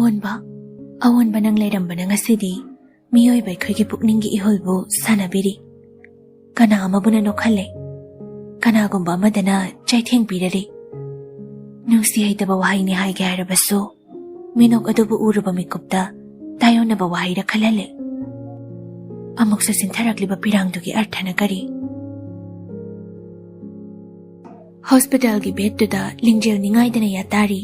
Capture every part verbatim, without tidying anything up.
ꯑꯑꯣꯟꯕ, ꯑꯑꯣꯟꯕ ꯅꯪ ꯂꯩꯔꯝꯕꯅ ꯉꯁꯤꯗꯤ ꯃꯤꯑꯣꯏꯕ ꯑꯩꯈꯣꯏꯒꯤ ꯄꯨꯛꯅꯤꯡꯒꯤ ꯏꯍꯨꯜꯕꯨ ꯁꯥꯟꯅꯕꯤꯔꯤ꯫ ꯀꯅꯥ ꯑꯃꯕꯨꯅ ꯅꯣꯛꯍꯜꯂꯦ, ꯀꯅꯥꯒꯨꯝꯕ ꯑꯃꯗꯅ ꯆꯩꯊꯦꯡ ꯄꯤꯔꯔꯤ꯫ ꯅꯨꯡꯁꯤ ꯍꯩꯇꯕ ꯋꯥꯍꯩꯅꯤ ꯍꯥꯏꯒꯦ ꯍꯥꯏꯔꯕꯁꯨ, ꯃꯤꯅꯣꯛ ꯑꯗꯨꯕꯨ ꯎꯔꯨꯕ ꯃꯤꯀꯨꯞꯇ ꯇꯥꯏꯌꯣꯟꯅꯕ ꯋꯥꯍꯩꯔ ꯈꯜꯍꯜꯂꯦ꯫ ꯑꯃꯨꯛꯁꯨ ꯆꯤꯟꯊꯔꯛꯂꯤꯕ ꯄꯤꯔꯥꯡꯗꯨꯒꯤ ꯑꯔꯊꯅ ꯀꯔꯤ? ꯍꯣꯁꯄꯤꯇꯥꯜꯒꯤ ꯕꯦꯗꯇꯨꯗ ꯂꯤꯡꯖꯦꯜ ꯅꯤꯡꯉꯥꯏꯗꯅ ꯌꯥꯇꯥꯔꯤ꯫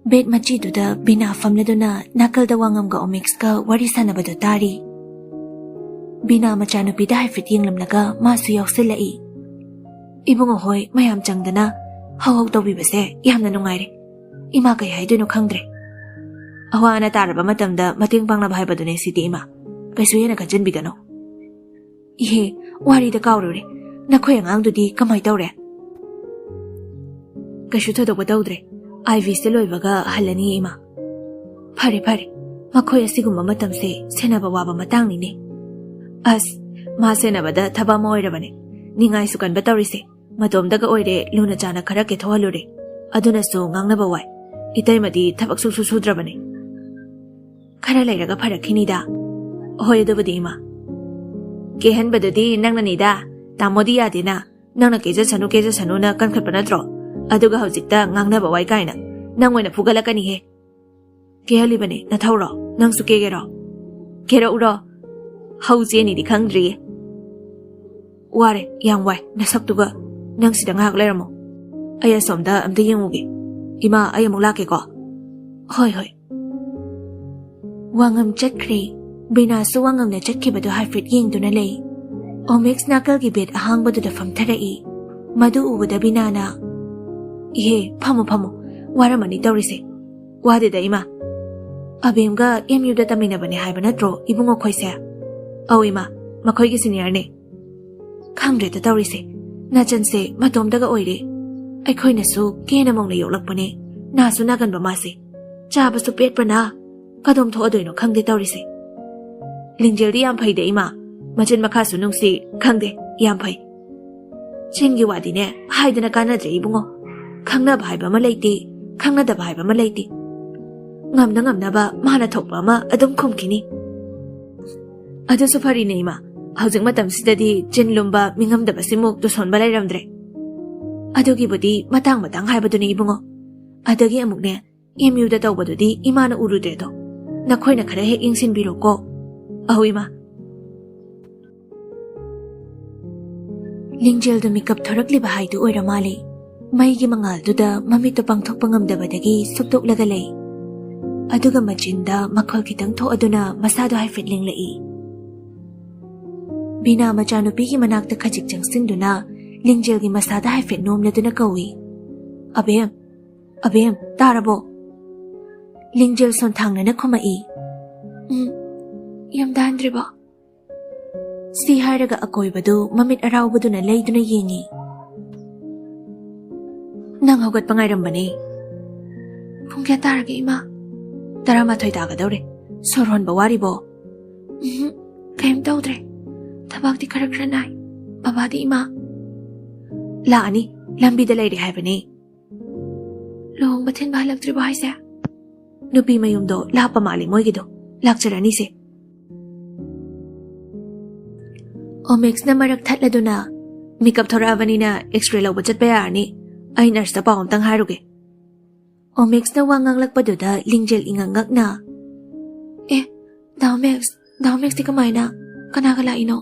ꯕꯦꯗ ꯃꯆꯤꯗꯨꯗ ꯕꯤꯅꯥ ꯐꯝꯂꯗꯨꯅ ꯅꯥꯀꯜꯗ ꯋꯥꯉꯝꯒ ꯑꯣꯃꯤꯛꯁꯀ ꯋꯥꯔꯤ ꯁꯥꯟꯅꯕꯗꯨ ꯇꯥꯔꯤ꯫ ꯕꯤꯅꯥ ꯃꯆꯥꯅꯨꯄꯤꯗ ꯍꯥꯏꯐꯦꯠ ꯌꯦꯡꯂꯝꯂꯒ ꯃꯥꯁꯨ ꯌꯥꯎꯁꯤꯜꯂꯛꯏ꯫ "ꯏꯕꯨꯡꯉꯣ ꯍꯣꯏ ꯃꯌꯥꯝ ꯆꯪꯗꯅ ꯍꯧꯍꯧ ꯇꯧꯕꯤꯕꯁꯦ ꯌꯥꯝꯅ ꯅꯨꯡꯉꯥꯏꯔꯦ꯫ ꯏꯃꯥ ꯀꯩ ꯍꯥꯏꯗꯣꯏꯅꯣ ꯈꯪꯗ꯭ꯔꯦ꯫ ꯑꯋꯥ ꯑꯅꯥ ꯇꯥꯔꯕ ꯃꯇꯝꯗ ꯃꯇꯦꯡ ꯄꯥꯡꯅꯕ ꯍꯥꯏꯕꯗꯨꯅꯦ ꯁꯤꯗꯤ ꯏꯃꯥ꯫ ꯀꯩꯁꯨ ꯍꯦꯟꯅ ꯈꯟꯖꯤꯟꯕꯤꯒꯅꯨ꯫ ꯏꯍꯦ, ꯋꯥꯔꯤꯗ ꯀꯥꯎꯔꯨꯔꯦ꯫ ꯅꯈꯣꯏ ꯑꯉꯥꯡꯗꯨꯗꯤ ꯀꯃꯥꯏ ꯇꯧꯔꯦ?" "ꯀꯩꯁꯨ ꯊꯣꯏꯗꯣꯛꯄ ꯇꯧꯗ꯭ꯔꯦ꯫ ꯑꯥꯏ ꯚꯤꯁꯦ ꯂꯣꯏꯕꯒ ꯍꯜꯂꯅꯤ ꯏꯃꯥ꯫" "ꯐꯔꯦ ꯐꯔꯦ, ꯃꯈꯣꯏ ꯑꯁꯤꯒꯨꯝꯕ ꯃꯇꯝꯁꯦ ꯁꯦꯟꯅꯕ ꯋꯥꯕ ꯃꯇꯥꯡꯅꯤꯅꯦ꯫" "ꯑꯁ, ꯃꯥ ꯁꯦꯟꯅꯕꯗ ꯊꯕꯛ ꯑꯃ ꯑꯣꯏꯔꯕꯅꯦ꯫ ꯅꯤꯡꯉꯥꯏꯁꯨ ꯀꯟꯕ ꯇꯧꯔꯤꯁꯦ꯫ ꯃꯇꯣꯝꯗꯒ ꯑꯣꯏꯔꯦ, ꯂꯨꯅ ꯆꯥꯅ ꯈꯔ ꯀꯦꯊꯣꯛꯍꯜꯂꯨꯔꯦ꯫ ꯑꯗꯨꯅꯁꯨ ꯉꯥꯡꯅꯕ ꯋꯥꯏ꯫ ꯏꯇꯩꯃꯗꯤ ꯊꯕꯛ ꯁꯨꯡꯁꯨ ꯁꯨꯗ꯭ꯔꯕꯅꯦ꯫" "ꯈꯔ ꯂꯩꯔꯒ ꯐꯔꯛꯈꯤꯅꯤꯗ꯫" "ꯍꯣꯏ, ꯑꯗꯨꯕꯨꯗꯤ ꯏꯃꯥ꯫ ꯀꯦꯍꯟꯕꯗꯨꯗꯤ ꯅꯪꯅꯅꯤꯗ꯫ ꯇꯥꯃꯣꯗꯤ ꯌꯥꯗꯦꯅ꯫ ꯅꯪꯅ ꯀꯦꯖꯁꯅꯨ, ꯀꯦꯖꯁꯅꯨꯅ ꯀꯟꯈꯠꯄ ꯅꯠꯇ꯭ꯔꯣ? ꯑꯗꯨꯒ ꯍꯧꯖꯤꯛꯇ ꯉꯥꯡꯅꯕ ꯋꯥꯏ ꯀꯥꯏꯅ꯫ ꯅꯪ ꯑꯣꯏꯅ ꯐꯨꯒꯠꯂꯛꯀꯅꯤꯍꯦ꯫" "ꯀꯦꯍꯜꯂꯤꯕꯅꯦ, ꯅꯊꯧꯔꯣ? ꯅꯪꯁꯨ ꯀꯦꯒꯦꯔꯣ? ꯀꯦꯔꯛꯎꯔꯣ? ꯍꯧ ꯆꯦꯅꯤꯗꯤ ꯈꯪꯗ꯭ꯔꯤꯌꯦ꯫" "ꯋꯥꯔꯦ, ꯌꯥꯝ ꯋꯥꯏ ꯅꯁꯛꯇꯨꯒ꯫ ꯅꯪ ꯁꯤꯗ ꯉꯥꯏꯍꯥꯛ ꯂꯩꯔꯝꯃꯣ꯫ ꯑꯩ ꯑꯁꯣꯝꯗ ꯑꯝꯇ ꯌꯦꯡꯉꯨꯒꯦ꯫ ꯏꯃꯥ, ꯑꯩ ꯑꯃꯨꯛ ꯂꯥꯛꯀꯦꯀꯣ꯫" "ꯍꯣꯏ, ꯍꯣꯏ꯫" ꯋꯥꯉꯝ ꯆꯠꯈ꯭ꯔꯦ꯫ ꯕꯤꯅꯥꯁꯨ ꯋꯥꯉꯝꯅ ꯆꯠꯈꯤꯕꯗꯨ ꯍꯥꯏꯐꯦꯠ ꯌꯦꯡꯗꯨꯅ ꯂꯩ꯫ ꯑꯣꯃꯤꯛꯁ ꯅꯥꯀꯜꯒꯤ ꯕꯦꯗ ꯑꯍꯥꯡꯕꯗꯨꯗ ꯐꯝꯊꯔꯛꯏ꯫ ꯃꯗꯨ ꯎꯕꯗ ꯕꯤꯅꯥꯅ, "ꯏꯍꯦ, ꯐꯝꯃꯣ, ꯐꯝꯃꯣ꯫ ꯋꯥꯔꯝꯃꯅꯤ ꯇꯧꯔꯤꯁꯦ꯫" "ꯋꯥꯗꯦꯗ ꯏꯃꯥ꯫ ꯑꯕꯦꯝꯒ ꯑꯦꯝ ꯌꯨꯗ ꯇꯝꯃꯤꯟꯅꯕꯅꯦ ꯍꯥꯏꯕ ꯅꯠꯇ꯭ꯔꯣ ꯏꯕꯨꯡꯉꯣ ꯈꯣꯏꯁꯦ?" "ꯑꯧ ꯏꯃꯥ, ꯃꯈꯣꯏꯒꯤ ꯁꯤꯅꯤꯌꯔꯅꯦ꯫" "ꯈꯪꯗ꯭ꯔꯦꯗ ꯇꯧꯔꯤꯁꯦ꯫ ꯅꯆꯟꯁꯦ ꯃꯇꯣꯝꯇꯒ ꯑꯣꯏꯔꯦ꯫ ꯑꯩꯈꯣꯏꯅꯁꯨ ꯀꯦꯅ ꯃꯧꯅ ꯌꯣꯛꯂꯛꯄꯅꯦ꯫ ꯅꯥꯁꯨ ꯅꯥꯒꯟꯕ ꯃꯥꯁꯦ꯫ ꯆꯥꯕꯁꯨ ꯄꯦꯠꯄꯅ ꯀꯗꯣꯝ ꯊꯣꯛꯑꯗꯣꯏꯅꯣ ꯈꯪꯗꯦ ꯇꯧꯔꯤꯁꯦ꯫" "ꯂꯤꯡꯖꯦꯜꯗꯤ ꯌꯥꯝ ꯐꯩꯗ ꯏꯃꯥ꯫ ꯃꯆꯤꯟ ꯃꯈꯥꯁꯨ ꯅꯨꯡꯁꯤ, ꯈꯪꯗꯦ, ꯌꯥꯝ ꯐꯩ꯫" "ꯆꯤꯟꯒꯤ ꯋꯥꯗꯤꯅꯦ ꯍꯥꯏꯗꯅ ꯀꯥꯟꯅꯗ꯭ꯔꯦ ꯏꯕꯨꯡꯉꯣ꯫ ꯈꯪꯅꯕ ꯍꯥꯏꯕ ꯑꯃ ꯂꯩꯇꯦ, ꯈꯪꯅꯗꯕ ꯍꯥꯏꯕ ꯑꯃ ꯂꯩꯇꯦ꯫ ꯉꯝꯅ ꯉꯝꯅꯕ ꯃꯥꯅ ꯊꯣꯛꯄ ꯑꯃ ꯑꯗꯨꯝ ꯈꯨꯝꯈꯤꯅꯤ꯫ ꯑꯗꯨꯁꯨ ꯐꯔꯤꯅꯦ ꯏꯃꯥ, ꯍꯧꯖꯤꯛ ꯃꯇꯝꯁꯤꯗꯗꯤ ꯆꯤꯟ ꯂꯨꯝꯕ ꯃꯤꯉꯝꯗꯕꯁꯤꯃꯨꯛ ꯇꯨꯁꯣꯟꯕ ꯂꯩꯔꯝꯗ꯭ꯔꯦ꯫ ꯑꯗꯨꯒꯤꯕꯨꯗꯤ ꯃꯇꯥꯡ ꯃꯇꯥꯡ ꯍꯥꯏꯕꯗꯨꯅꯤ ꯏꯕꯨꯡꯉꯣ꯫ ꯑꯗꯒꯤ ꯑꯃꯨꯛꯅꯦ, ꯑꯦꯝ ꯌꯨꯗ ꯇꯧꯕꯗꯨꯗꯤ ꯏꯃꯥꯅ ꯎꯔꯨꯗ꯭ꯔꯦꯗꯣ, ꯅꯈꯣꯏꯅ ꯈꯔ ꯍꯦꯛ ꯌꯦꯡꯁꯤꯟꯕꯤꯔꯣꯀꯣ꯫ ꯑꯍꯧ ꯏꯃꯥ꯫ ꯂꯤꯡꯖꯦꯜꯗꯨ ꯃꯤꯀꯞ ꯊꯣꯔꯛꯂꯤꯕ ꯍꯥꯏꯗꯨ ꯑꯣꯏꯔ ꯃꯥꯜꯂꯦ꯫ ꯃꯩꯒꯤ ꯃꯉꯥꯜꯗꯨꯗ ꯃꯃꯤꯠꯇꯨ ꯄꯥꯡꯊꯣꯛꯄ ꯉꯝꯗꯕꯗꯒꯤ ꯁꯨꯞꯇꯣꯛꯂꯒ ꯂꯩ꯫ ꯑꯗꯨꯒ ꯃꯆꯤꯟꯗ ꯃꯈꯣꯜ ꯈꯤꯇꯪ ꯊꯣꯛꯑꯗꯨꯅ ꯃꯁꯥꯗꯣ ꯍꯥꯏꯐꯦꯠ ꯂꯦꯡꯂꯛꯏ꯫ ꯕꯤꯅꯥ ꯃꯆꯥꯅꯨꯄꯤꯒꯤ ꯃꯅꯥꯛꯇ ꯈꯖꯤꯛ ꯆꯪꯁꯤꯟꯗꯨꯅ ꯂꯤꯡꯖꯦꯜꯒꯤ ꯃꯁꯥꯗ ꯍꯥꯏꯐꯦꯠ ꯅꯣꯝꯂꯗꯨꯅ ꯀꯧꯏ, "ꯑꯕꯦꯝ, ꯑꯕꯦꯝ, ꯇꯥꯔꯕꯣ?" ꯂꯤꯡꯖꯦꯜ ꯁꯣꯟꯊꯥꯡꯅꯅ ꯈꯨꯝꯃꯛꯏ, "ꯎꯝ, ꯌꯨꯝꯗ ꯍꯟꯗ꯭ꯔꯤꯕꯣ?" ꯁꯤ ꯍꯥꯏꯔꯒ ꯑꯀꯣꯏꯕꯗꯨ ꯃꯃꯤꯠ ꯑꯔꯥꯎꯕꯗꯨꯅ ꯂꯩꯗꯨꯅ ꯌꯦꯡꯏ꯫ "ꯅꯪ ꯍꯧꯒꯠꯄ ꯉꯥꯏꯔꯝꯕꯅꯦ꯫" "ꯄꯨꯡ ꯀꯌꯥ ꯇꯥꯔꯒꯦ, ꯏꯃꯥ?" "ꯇꯔꯥꯃꯥꯊꯣꯏ ꯇꯥꯒꯗꯧꯔꯦ꯫ ꯁꯣꯔ ꯍꯣꯟꯕ ꯋꯥꯔꯤꯕꯣ?" "ꯎꯝ, ꯀꯩꯝ ꯇꯧꯗ꯭ꯔꯦ꯫ ꯊꯕꯛꯇꯤ ꯈꯔ ꯈꯔ ꯅꯥꯏ꯫ ꯕꯕꯥꯗꯤ, ꯏꯃꯥ?" "ꯂꯥꯛꯑꯅꯤ, ꯂꯝꯕꯤꯗ ꯂꯩꯔꯦ ꯍꯥꯏꯕꯅꯦ꯫" "ꯂꯨꯍꯣꯡꯕ ꯊꯤꯟꯕ ꯍꯜꯂꯛꯇ꯭ꯔꯤꯕꯣ ꯍꯥꯏꯁꯦ?" "ꯅꯨꯄꯤ ꯃꯌꯨꯝꯗꯣ ꯂꯥꯞꯄ ꯃꯥꯜꯂꯤ ꯃꯣꯏꯒꯤꯗꯣ꯫ ꯂꯥꯛꯆꯔꯅꯤꯁꯦ꯫" ꯑꯣꯃꯦꯛꯁꯅ ꯃꯔꯛ ꯊꯠꯂꯗꯨꯅ, "ꯃꯤꯀꯞ ꯊꯣꯔꯛꯑꯕꯅꯤꯅ ꯑꯦꯛꯁ ꯔꯦ ꯂꯧꯕ ꯆꯠꯄ ꯌꯥꯔꯅꯤ꯫ ꯑꯩ ꯅꯔꯁꯇ ꯄꯥꯎ ꯑꯝꯇꯪ ꯍꯥꯏꯔꯨꯒꯦ꯫" ꯑꯣꯃꯦꯛꯁꯅ ꯋꯥ ꯉꯥꯡꯂꯛꯄꯗꯨꯗ ꯂꯤꯡꯖꯦꯜ ꯏꯉꯛ ꯉꯛꯅ, "ꯑꯦ, ꯗꯥ ꯑꯣꯃꯦꯛꯁ, ꯗꯥ ꯑꯣꯃꯦꯛꯁꯇꯤ ꯀꯃꯥꯏꯅ? ꯀꯅꯥꯒ ꯂꯥꯛꯏꯅꯣ?"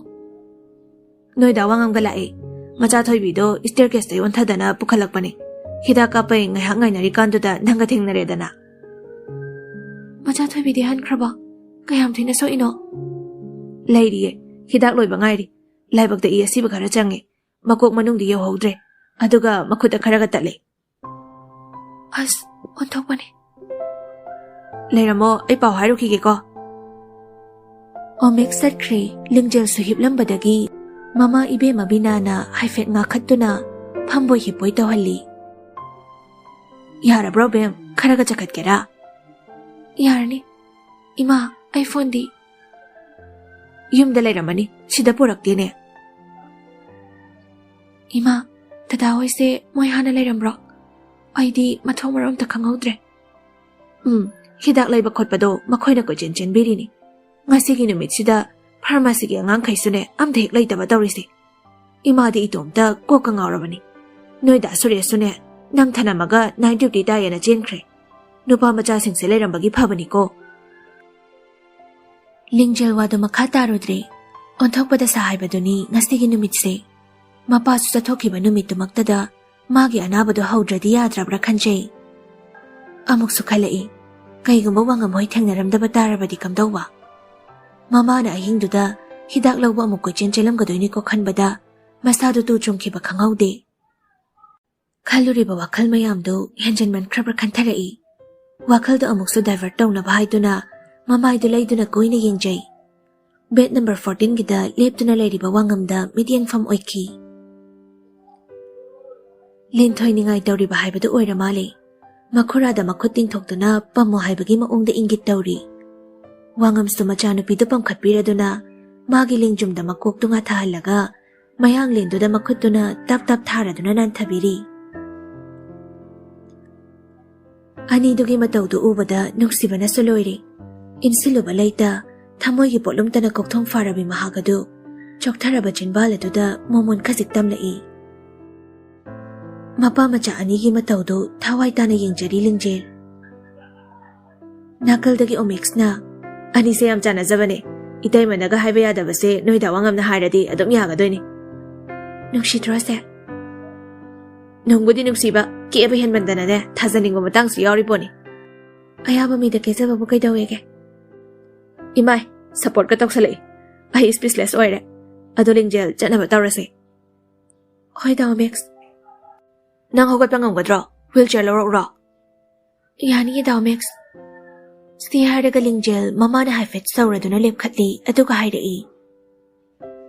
"ꯅꯣꯏ ꯗꯥ ꯋꯥꯉꯝꯒ ꯂꯥꯛꯑꯦ꯫ ꯃꯆꯥ ꯊꯣꯏꯕꯤꯗꯣ ꯁ꯭ꯇꯦꯌꯔ ꯀꯦꯁꯇꯩ ꯑꯣꯟꯊꯗꯅ ꯄꯨꯈꯠꯂꯛꯄꯅꯦ꯫ ꯍꯤꯗꯥꯛ ꯀꯥꯞꯄꯩ ꯉꯥꯏꯍꯥꯛ ꯉꯥꯏꯅꯔꯤꯀꯥꯟꯗꯨꯗ ꯅꯪꯒ ꯊꯦꯡꯅꯔꯦꯗꯅ꯫" "ꯃꯆꯥ ꯊꯣꯏꯕꯤꯗꯤ ꯍꯟꯈ꯭ꯔꯕꯣ? ꯀꯌꯥꯝ ꯊꯤꯅ ꯁꯣꯛꯏꯅꯣ?" "ꯂꯩꯔꯤꯌꯦ, ꯍꯤꯗꯥꯛ ꯂꯣꯏꯕ ꯉꯥꯏꯔꯤ꯫ ꯂꯥꯏꯕꯛꯇ ꯏ ꯑꯁꯤꯕ ꯈꯔ ꯆꯪꯉꯦ꯫ ꯃꯀꯣꯛ ꯃꯅꯨꯡꯗꯤ ꯌꯧꯍꯧꯗ꯭ꯔꯦ꯫ ꯑꯗꯨꯒ ꯃꯈꯨꯠꯇ ꯈꯔꯒ ꯇꯠꯂꯦ꯫" "ꯑꯁ, ꯑꯣꯟꯊꯣꯛꯄꯅꯤ꯫" "ꯂꯩꯔꯝꯃꯣ, ꯑꯩ ꯄꯥꯎ ꯍꯥꯏꯔꯨꯈꯤꯒꯦꯀꯣ꯫" ꯑꯣꯃꯦꯛꯁ ꯆꯠꯈ꯭ꯔꯦ꯫ ꯂꯤꯡꯖꯦꯜꯁꯨ ꯍꯤꯞꯂꯝꯕꯗꯒꯤ ꯃꯃꯥ ꯏꯕꯦꯝꯃ ꯕꯤꯅꯥꯅ ꯍꯥꯏꯐꯦꯠ ꯉꯥꯈꯠꯇꯨꯅ ꯐꯝꯕꯣꯏ ꯍꯤꯞꯄꯣꯏ ꯇꯧꯍꯜꯂꯤ꯫ "ꯌꯥꯔꯕ꯭ꯔꯣ, ꯕꯦꯝ? ꯈꯔꯒ ꯆꯈꯠꯀꯦꯔꯥ?" "ꯌꯥꯔꯅꯤ꯫ ꯏꯃꯥ, ꯑꯩ ꯐꯣꯟꯗꯤ?" "ꯌꯨꯝꯗ ꯂꯩꯔꯝꯃꯅꯤ, ꯁꯤꯗ ꯄꯨꯔꯛꯇꯦꯅꯦ꯫" "ꯏꯃꯥ, ꯗꯗꯥ ꯍꯣꯏꯁꯦ ꯃꯣꯏ ꯍꯥꯟꯅ ꯂꯩꯔꯝꯕ꯭ꯔꯣ? ꯑꯩꯗꯤ ꯃꯊꯣꯡ ꯃꯔꯝ ꯑꯝꯇ ꯈꯪꯍꯧꯗ꯭ꯔꯦ꯫" "ꯎꯝ, ꯍꯤꯗꯥꯛ ꯂꯩꯕ ꯈꯣꯠꯄꯗꯣ ꯃꯈꯣꯏꯅ ꯀꯣꯏꯆꯦꯟ ꯆꯦꯟꯕꯤꯔꯤꯅꯤ꯫ ꯉꯁꯤꯒꯤ ꯅꯨꯃꯤꯠꯁꯤꯗ ꯐꯥꯔꯃꯥꯁꯤꯒꯤ ꯑꯉꯥꯡꯈꯩꯁꯨꯅꯦ ꯑꯝꯇ ꯍꯦꯛ ꯂꯩꯇꯕ ꯇꯧꯔꯤꯁꯦ꯫ ꯏꯃꯥꯗꯤ ꯏꯇꯣꯝꯇ ꯀꯣꯛꯀ ꯉꯥꯎꯔꯕꯅꯤ꯫ ꯅꯣꯏ ꯗꯥ ꯁꯨꯔꯦꯁꯁꯨꯅꯦ ꯅꯪ ꯊꯅꯝꯃꯒ ꯅꯥꯏꯠ ꯗ꯭ꯌꯨꯇꯤ ꯇꯥꯏꯌꯦꯅ ꯆꯦꯟꯈ꯭ꯔꯦ꯫ ꯅꯨꯄꯥ ꯃꯆꯥꯁꯤꯡꯁꯦ ꯂꯩꯔꯝꯕꯒꯤ ꯐꯕꯅꯤꯀꯣ꯫ ꯂꯤꯡꯖꯦꯜ ꯋꯥꯗꯨ ꯃꯈꯥ ꯇꯥꯔꯨꯗ꯭ꯔꯦ꯫ ꯑꯣꯟꯊꯣꯛꯄꯗ ꯁꯥ ꯍꯥꯏꯕꯗꯨꯅꯤ ꯉꯁꯤꯒꯤ ꯅꯨꯃꯤꯠꯁꯦ꯫ ꯃꯄꯥꯁꯨ ꯆꯠꯊꯣꯛꯈꯤꯕ ꯅꯨꯃꯤꯠꯇꯨꯃꯛꯇꯗ ꯃꯥꯒꯤ ꯑꯅꯥꯕꯗꯨ ꯍꯧꯗ꯭ꯔꯗꯤ ꯌꯥꯗ꯭ꯔꯕ꯭ꯔꯥ ꯈꯟꯖꯩ꯫ ꯑꯃꯨꯛꯁꯨ ꯈꯜꯂꯛꯏ, ꯀꯩꯒꯨꯝꯕ ꯋꯥꯉꯝ ꯍꯣꯏ ꯊꯦꯡꯅꯔꯝꯗꯕ ꯇꯥꯔꯕꯗꯤ ꯀꯝꯗꯧꯕ? ꯃꯃꯥꯅ ꯑꯍꯤꯡꯗꯨꯗ ꯍꯤꯗꯥꯛ ꯂꯧꯕ ꯑꯃꯨꯛ ꯀꯣꯏꯆꯦꯟ ꯆꯦꯜꯂꯝꯒꯗꯣꯏꯅꯤꯀꯣ ꯈꯟꯕꯗ ꯃꯁꯥꯗꯨ ꯇꯨ ꯆꯨꯡꯈꯤꯕ ꯈꯪꯍꯧꯗꯦ꯫ ꯈꯜꯂꯨꯔꯤꯕ ꯋꯥꯈꯜ ꯃꯌꯥꯝꯗꯨ ꯍꯦꯟꯖꯟꯃꯟꯈ꯭ꯔꯕ꯭ꯔꯥ ꯈꯟꯊꯔꯛꯏ꯫ ꯋꯥꯈꯜꯗꯨ ꯑꯃꯨꯛꯁꯨ ꯗꯥꯏꯚꯔꯠ ꯇꯧꯅꯕ ꯍꯥꯏꯗꯨꯅ ꯃꯃꯥꯏꯗꯨ ꯂꯩꯗꯨꯅ ꯀꯨꯏꯅ ꯌꯦꯡꯖꯩ꯫ ꯕꯦꯗ ꯅꯝꯕꯔ ꯐꯣꯔꯇꯤꯟꯒꯤꯗ ꯂꯦꯞꯇꯨꯅ ꯂꯩꯔꯤꯕ ꯋꯥꯉꯝꯗ ꯃꯤꯠꯌꯦꯡꯐꯝ ꯑꯣꯏꯈꯤ꯫ ꯂꯤꯟꯊꯣꯏ ꯅꯤꯡꯉꯥꯏ ꯇꯧꯔꯤꯕ ꯍꯥꯏꯕꯗꯨ ꯑꯣꯏꯔ ꯃꯥꯜꯂꯦ꯫ ꯃꯈꯨꯔꯥꯗ ꯃꯈꯨꯠ ꯇꯤꯡꯊꯣꯛꯇꯨꯅ ꯄꯝꯃꯣ ꯍꯥꯏꯕꯒꯤ ꯃꯑꯣꯡꯗ ꯏꯪꯒꯤꯠ ꯇꯧꯔꯤ꯫ ꯋꯥꯉꯝꯁꯨ ꯃꯆꯥꯅꯨꯄꯤꯗꯨ ꯄꯝꯈꯠꯄꯤꯔꯗꯨꯅ ꯃꯥꯒꯤ ꯂꯦꯡꯖꯨꯝꯗ ꯃꯀꯣꯛꯇꯨ ꯉꯥꯊꯍꯜꯂꯒ ꯃꯌꯥꯡꯂꯦꯟꯗꯨꯗ ꯃꯈꯨꯠꯇꯨꯅ ꯇꯞ ꯇꯞ ꯊꯥꯔꯗꯨꯅ ꯅꯥꯟꯊꯕꯤꯔꯤ꯫ ꯑꯅꯤꯗꯨꯒꯤ ꯃꯇꯧꯗꯨ ꯎꯕꯗ ꯅꯨꯡꯁꯤꯕꯅꯁꯨ ꯂꯣꯏꯔꯦ꯫ ꯏꯟꯁꯤꯜꯂꯨꯕ ꯂꯩꯇ, ꯊꯃꯣꯏꯒꯤ ꯄꯣꯠꯂꯨꯝꯇꯅ ꯀꯣꯛꯊꯣꯡ ꯐꯥꯔꯕꯤ ꯃꯍꯥꯛ ꯑꯗꯨ ꯆꯣꯛꯊꯔꯕ ꯆꯤꯟꯕꯥꯜ ꯑꯗꯨꯗ ꯃꯣꯃꯣꯟ ꯈꯖꯤꯛ ꯇꯝꯂꯛꯏ꯫ ꯃꯄꯥ ꯃꯆꯥ ꯑꯅꯤꯒꯤ ꯃꯇꯧꯗꯨ ꯊꯋꯥꯏ ꯇꯥꯅ ꯌꯦꯡꯖꯔꯤ ꯂꯤꯡꯖꯦꯜ꯫ ꯅꯥꯀꯜꯗꯒꯤ ꯑꯣꯃꯦꯛꯁꯅ, "ꯑꯅꯤꯁꯦ ꯌꯥꯝ ꯆꯥꯟꯅꯖꯕꯅꯦ꯫ ꯏꯇꯩꯃꯅꯒ ꯍꯥꯏꯕ ꯌꯥꯗꯕꯁꯦ ꯅꯣꯏꯗ ꯋꯥꯉꯝꯅ ꯍꯥꯏꯔꯗꯤ ꯑꯗꯨꯝ ꯌꯥꯒꯗꯣꯏꯅꯤ꯫ ꯅꯨꯡꯁꯤꯗ꯭ꯔꯣ ꯁꯦ?" "ꯅꯨꯡꯕꯨꯗꯤ ꯅꯨꯡꯁꯤꯕ, ꯀꯦꯕ ꯍꯦꯟꯃꯟꯗꯅꯅꯦ ꯊꯥꯖꯅꯤꯡꯕ ꯃꯇꯥꯡꯁꯨ ꯌꯥꯎꯔꯤ ꯄꯣꯠꯅꯤ꯫ ꯑꯌꯥꯕ ꯃꯤꯗ ꯀꯦꯖꯕꯕꯨ ꯀꯩꯗꯧꯋꯦꯒꯦ?" "ꯏꯃꯥꯏ, ꯁꯞꯄꯣꯔꯠꯀ ꯇꯧꯁꯜꯂꯛꯏ꯫ ꯑꯩ ꯁ꯭ꯄꯤꯁꯂꯦꯁ ꯑꯣꯏꯔꯦ꯫ ꯑꯗꯣ ꯂꯤꯡꯖꯦꯜ, ꯆꯠꯅꯕ ꯇꯧꯔꯁꯦ꯫" "ꯍꯣꯏ ꯗꯥ ꯑꯣꯃꯦꯛꯁ꯫" "ꯅꯪ ꯍꯧꯒꯠꯄ ꯉꯝꯒꯗ꯭ꯔꯣ? ꯍ꯭ꯋꯤꯜ ꯆꯤꯌꯔ ꯂꯧꯔꯛꯎꯔꯣ?" "ꯌꯥꯅꯤꯌꯦ ꯗꯥ ꯑꯣꯃꯦꯛꯁ꯫" ꯁꯤ ꯍꯥꯏꯔꯒ ꯂꯤꯡꯖꯦꯜ ꯃꯃꯥꯅ ꯍꯥꯏꯐꯦꯠ ꯁꯧꯔꯗꯨꯅ ꯂꯦꯞꯈꯠꯂꯤ, ꯑꯗꯨꯒ ꯍꯥꯏꯔꯛꯏ,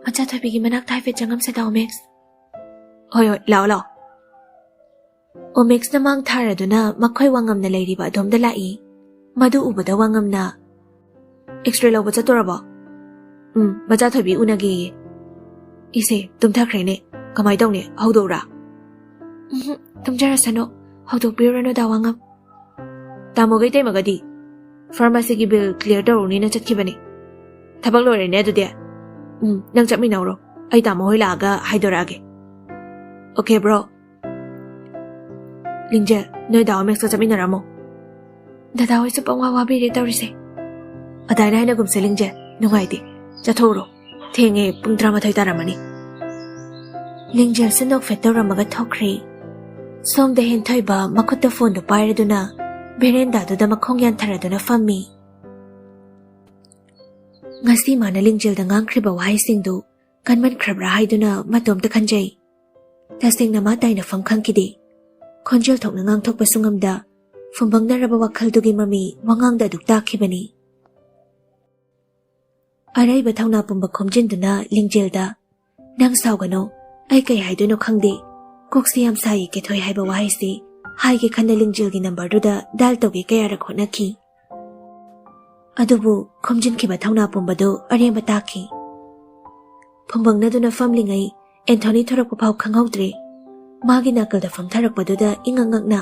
"ꯃꯆꯥ ꯊꯣꯏꯕꯤꯒꯤ ꯃꯅꯥꯛꯇ ꯍꯥꯏꯐꯦꯠ ꯆꯪꯉꯝꯁꯦ ꯗꯥ ꯑꯣꯃꯦꯛꯁ꯫" "ꯍꯣꯏ, ꯍꯣꯏ, ꯂꯥꯛꯑꯣ, ꯂꯥꯛꯑꯣ꯫" ꯑꯣꯃꯦꯛꯁꯅ ꯃꯥꯡ ꯊꯥꯔꯗꯨꯅ ꯃꯈꯣꯏ ꯋꯥꯉꯝꯅ ꯂꯩꯔꯤꯕ ꯑꯗꯣꯝꯗ ꯂꯥꯛꯏ꯫ ꯃꯗꯨ ꯎꯕꯗ ꯋꯥꯉꯝꯅ, "ꯑꯦꯛꯁꯔꯦ ꯂꯧꯕ ꯆꯠꯇꯣꯔꯕꯣ?" "ꯎꯝ, ꯃꯆꯥ ꯊꯣꯏꯕꯤ ꯎꯅꯒꯦꯌꯦ꯫" "ꯏꯁꯦ, ꯇꯨꯝꯊꯈ꯭ꯔꯦꯅꯦ꯫ ꯀꯃꯥꯏ ꯇꯧꯅꯤ? ꯍꯧꯗꯣꯛꯎꯔꯥ?" "ꯎꯝꯍꯨꯝ, ꯇꯨꯝꯖꯔꯁꯅꯨ꯫ ꯍꯧꯗꯣꯛꯄꯤꯔꯨꯔꯅꯨ ꯗꯥ ꯋꯥꯉꯝ꯫" "ꯇꯥꯃꯣꯒ ꯏꯇꯩꯃꯒꯗꯤ?" ꯐꯥꯔꯃꯥꯁꯤꯒꯤ ꯕꯤꯜ ꯀ꯭ꯂꯤꯌꯔ ꯇꯧꯔꯨꯅꯤꯅ ꯆꯠꯈꯤꯕꯅꯤ꯫ ꯊꯕꯛ ꯂꯣꯏꯔꯦꯅꯦ ꯑꯗꯨꯗꯤ꯫ ꯎꯝ, ꯅꯪ ꯆꯠꯃꯤꯟꯅꯧꯔꯣ꯫ ꯑꯩ ꯇꯥꯃꯣ ꯍꯣꯏ ꯂꯥꯛꯑꯒ ꯍꯥꯏꯗꯣꯔꯛꯑꯒꯦ꯫ Okay, bro. ꯂꯤꯡꯖꯦꯜ, ꯅꯣꯏ ꯗꯥ ꯑꯣꯃꯦꯛꯁꯀ ꯆꯠꯃꯤꯟꯅꯔꯝꯃꯣ꯫ ꯗꯗꯥ ꯍꯣꯏꯁꯨ ꯄꯪꯋꯥ ꯋꯥꯕꯤꯔꯦ ꯇꯧꯔꯤꯁꯦ꯫ ꯑꯗꯥꯏꯅ ꯍꯥꯏꯅꯒꯨꯝꯁꯦ, ꯂꯤꯡꯖꯦꯜ꯫ ꯅꯨꯡꯉꯥꯏꯇꯦ꯫ ꯆꯠꯊꯣꯛꯎꯔꯣ꯫ ꯊꯦꯡꯉꯦ, ꯄꯨꯡ ꯇꯔꯥꯃꯥꯊꯣꯏ ꯇꯥꯔꯝꯃꯅꯤ꯫ ꯂꯤꯡꯖꯦꯜꯁꯨ ꯅꯣꯛꯐꯦꯠ ꯇꯧꯔꯝꯃꯒ ꯊꯣꯛꯈ꯭ꯔꯦ꯫ ꯁꯣꯝꯗ ꯍꯦꯟꯊꯣꯏꯕ ꯃꯈꯨꯠꯇ ꯐꯣꯟꯗꯨ ꯄꯥꯏꯔꯗꯨꯅ ꯚꯦꯔꯦꯟꯗꯥꯗꯨꯗ ꯃꯈꯣꯡ ꯌꯥꯟꯊꯔꯗꯨꯅ ꯐꯝꯃꯤ꯫ ꯉꯁꯤ ꯃꯥꯅ ꯂꯤꯡꯖꯦꯜꯗ ꯉꯥꯡꯈ꯭ꯔꯤꯕ ꯋꯥꯍꯩꯁꯤꯡꯗꯨ ꯀꯟꯃꯟꯈ꯭ꯔꯕ꯭ꯔꯥ ꯍꯥꯏꯗꯨꯅ ꯃꯇꯣꯝꯇ ꯈꯟꯖꯩ꯫ ꯇꯁꯦꯡꯅ ꯃꯥ ꯇꯥꯏꯅꯐꯝ ꯈꯪꯈꯤꯗꯦ꯫ ꯈꯣꯟꯖꯦꯜ ꯊꯣꯛꯅ ꯉꯥꯡꯊꯣꯛꯄꯁꯨ ꯉꯝꯗ, ꯐꯨꯝꯕꯪꯅꯔꯕ ꯋꯥꯈꯜꯗꯨꯒꯤ ꯃꯃꯤ ꯋꯥꯉꯥꯡꯗ ꯑꯗꯨꯛ ꯇꯥꯈꯤꯕꯅꯤ꯫ ꯑꯔꯩꯕ ꯊꯧꯅꯥ ꯄꯨꯝꯕ ꯈꯣꯝꯖꯤꯟꯗꯨꯅ ꯂꯤꯡꯖꯦꯜꯗ, "ꯅꯪ ꯁꯥꯎꯒꯅꯨ, ꯑꯩ ꯀꯩ ꯍꯥꯏꯗꯣꯏꯅꯣ ꯈꯪꯗꯦ꯫ ꯀꯣꯛꯁꯤ ꯌꯥꯝ ꯁꯥꯏꯌꯦ ꯀꯦꯊꯣꯏ ꯍꯥꯏꯕ ꯋꯥꯍꯩꯁꯤ ꯍꯥꯏꯒꯦ ꯈꯟꯅ ꯂꯤꯡꯖꯦꯜꯒꯤ ꯅꯝꯕꯔꯗꯨꯗ ꯗꯥꯏꯜ ꯇꯧꯒꯦ ꯀꯌꯥꯔꯛ ꯍꯣꯠꯅꯈꯤ꯫ ꯑꯗꯨꯕꯨ ꯈꯣꯝꯖꯤꯟꯈꯤꯕ ꯊꯧꯅꯥ ꯄꯨꯝꯕꯗꯨ ꯑꯔꯦꯝꯕ ꯇꯥꯈꯤ꯫" ꯐꯨꯝꯕꯪꯅꯗꯨꯅ ꯐꯝꯂꯤꯉꯩ ꯑꯦꯟꯊꯣꯅꯤ ꯊꯣꯔꯛꯄ ꯐꯥꯎ ꯈꯪꯍꯧꯗ꯭ꯔꯦ꯫ ꯃꯥꯒꯤ ꯅꯥꯀꯜꯗ ꯐꯝꯊꯔꯛꯄꯗꯨꯗ ꯏꯉꯛ ꯉꯛꯅ,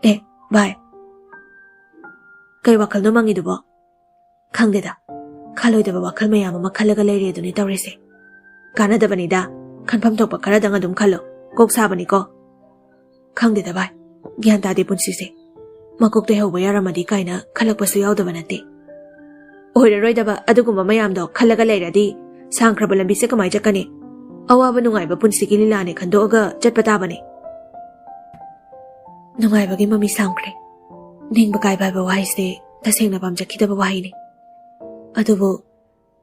"ꯑꯦ, ꯚꯥꯏ, ꯀꯩ ꯋꯥꯈꯜꯅꯣ ꯃꯪꯉꯤꯗꯨꯕꯣ?" "ꯈꯪꯗꯦꯗ, ꯈꯜꯂꯣꯏꯗꯕ ꯋꯥꯈꯜ ꯃꯌꯥꯝ ꯑꯃ ꯈꯜꯂꯒ ꯂꯩꯔꯦ ꯑꯗꯨꯅꯤ ꯇꯧꯔꯤꯁꯦ꯫ ꯀꯥꯟꯅꯗꯕꯅꯤꯗ, ꯈꯟꯐꯝ ꯊꯣꯛꯄ ꯈꯔꯗꯪ ꯑꯗꯨꯝ ꯈꯜꯂꯣ, ꯀꯣꯛ ꯁꯥꯕꯅꯤꯀꯣ꯫ ꯈꯪꯗꯦꯗ ꯚꯥꯏ, ꯒ꯭ꯌꯥꯟ ꯇꯥꯗꯦ ꯄꯨꯟꯁꯤꯁꯦ꯫ ꯃꯀꯣꯛꯇꯩ ꯍꯧꯕ ꯌꯥꯔꯝꯃꯗꯤ ꯀꯥꯏꯅ ꯈꯜꯂꯛꯄꯁꯨ ꯌꯥꯎꯗꯕ ꯅꯠꯇꯦ꯫ ꯑꯣꯏꯔꯔꯣꯏꯗꯕ ꯑꯗꯨꯒꯨꯝꯕ ꯃꯌꯥꯝꯗꯣ ꯈꯜꯂꯒ ꯂꯩꯔꯗꯤ ꯁꯥꯡꯈ꯭ꯔꯕ ꯂꯝꯕꯤꯁꯦ ꯀꯃꯥꯏ ꯆꯠꯀꯅꯤ? ꯑꯋꯥꯕ ꯅꯨꯡꯉꯥꯏꯕ ꯄꯨꯟꯁꯤꯒꯤ ꯂꯤꯂꯥꯅꯦ ꯈꯟꯗꯣꯛꯑꯒ ꯆꯠꯄ ꯇꯥꯕꯅꯤ꯫" ꯅꯨꯡꯉꯥꯏꯕꯒꯤ ꯃꯃꯤ ꯁꯥꯝꯈ꯭ꯔꯦ꯫ ꯅꯤꯡꯕ ꯀꯥꯏꯕ ꯍꯥꯏꯕ ꯋꯥꯍꯩꯁꯦ ꯇꯁꯦꯡꯅ ꯄꯥꯝꯖꯈꯤꯗꯕ ꯋꯥꯍꯩꯅꯤ꯫ ꯑꯗꯨꯕꯨ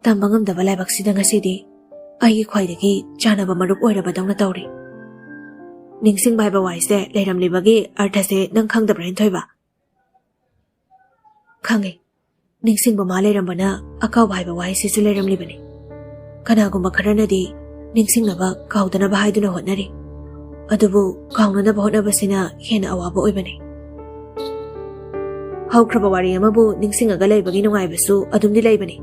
ꯇꯝꯕ ꯉꯝꯗꯕ ꯂꯥꯏꯕꯛꯁꯤꯗ ꯉꯁꯤꯗꯤ ꯑꯩꯒꯤ ꯈ꯭ꯋꯥꯏꯗꯒꯤ ꯆꯥꯟꯅꯕ ꯃꯔꯨꯞ ꯑꯣꯏꯔꯕꯗꯧꯅ ꯇꯧꯔꯤ꯫ ꯅꯤꯡꯁꯤꯡꯕ ꯍꯥꯏꯕ ꯋꯥꯍꯩꯁꯦ ꯂꯩꯔꯝꯂꯤꯕꯒꯤ ꯑꯔꯊꯁꯦ ꯅꯪ ꯈꯪꯗꯕ꯭ꯔꯥ, ꯍꯦꯟꯊꯣꯏꯕ? ꯈꯪꯉꯦ, ꯅꯤꯡꯁꯤꯡꯕ ꯃꯥ ꯂꯩꯔꯝꯕꯅ ꯑꯀꯥꯎꯕ ꯍꯥꯏꯕ ꯋꯥꯍꯩꯁꯤꯁꯨ ꯂꯩꯔꯝꯂꯤꯕꯅꯤ꯫ ꯀꯅꯥꯒꯨꯝꯕ ꯈꯔꯅꯗꯤ ꯅꯤꯡꯁꯤꯡꯅꯕ ꯀꯥꯎꯗꯅꯕ ꯍꯥꯏꯗꯨꯅ ꯍꯣꯠꯅꯔꯤ꯫ ꯑꯗꯨꯕꯨ ꯀꯥꯎꯅꯅꯕ ꯍꯣꯠꯅꯕꯁꯤꯅ ꯍꯦꯟꯅ ꯑꯋꯥꯕ ꯑꯣꯏꯕꯅꯤ꯫ ꯍꯧꯈ꯭ꯔꯕ ꯋꯥꯔꯤ ꯑꯃꯕꯨ ꯅꯤꯡꯁꯤꯡꯉꯒ ꯂꯩꯕꯒꯤ ꯅꯨꯡꯉꯥꯏꯕꯁꯨ ꯑꯗꯨꯝꯗꯤ ꯂꯩꯕꯅꯤ꯫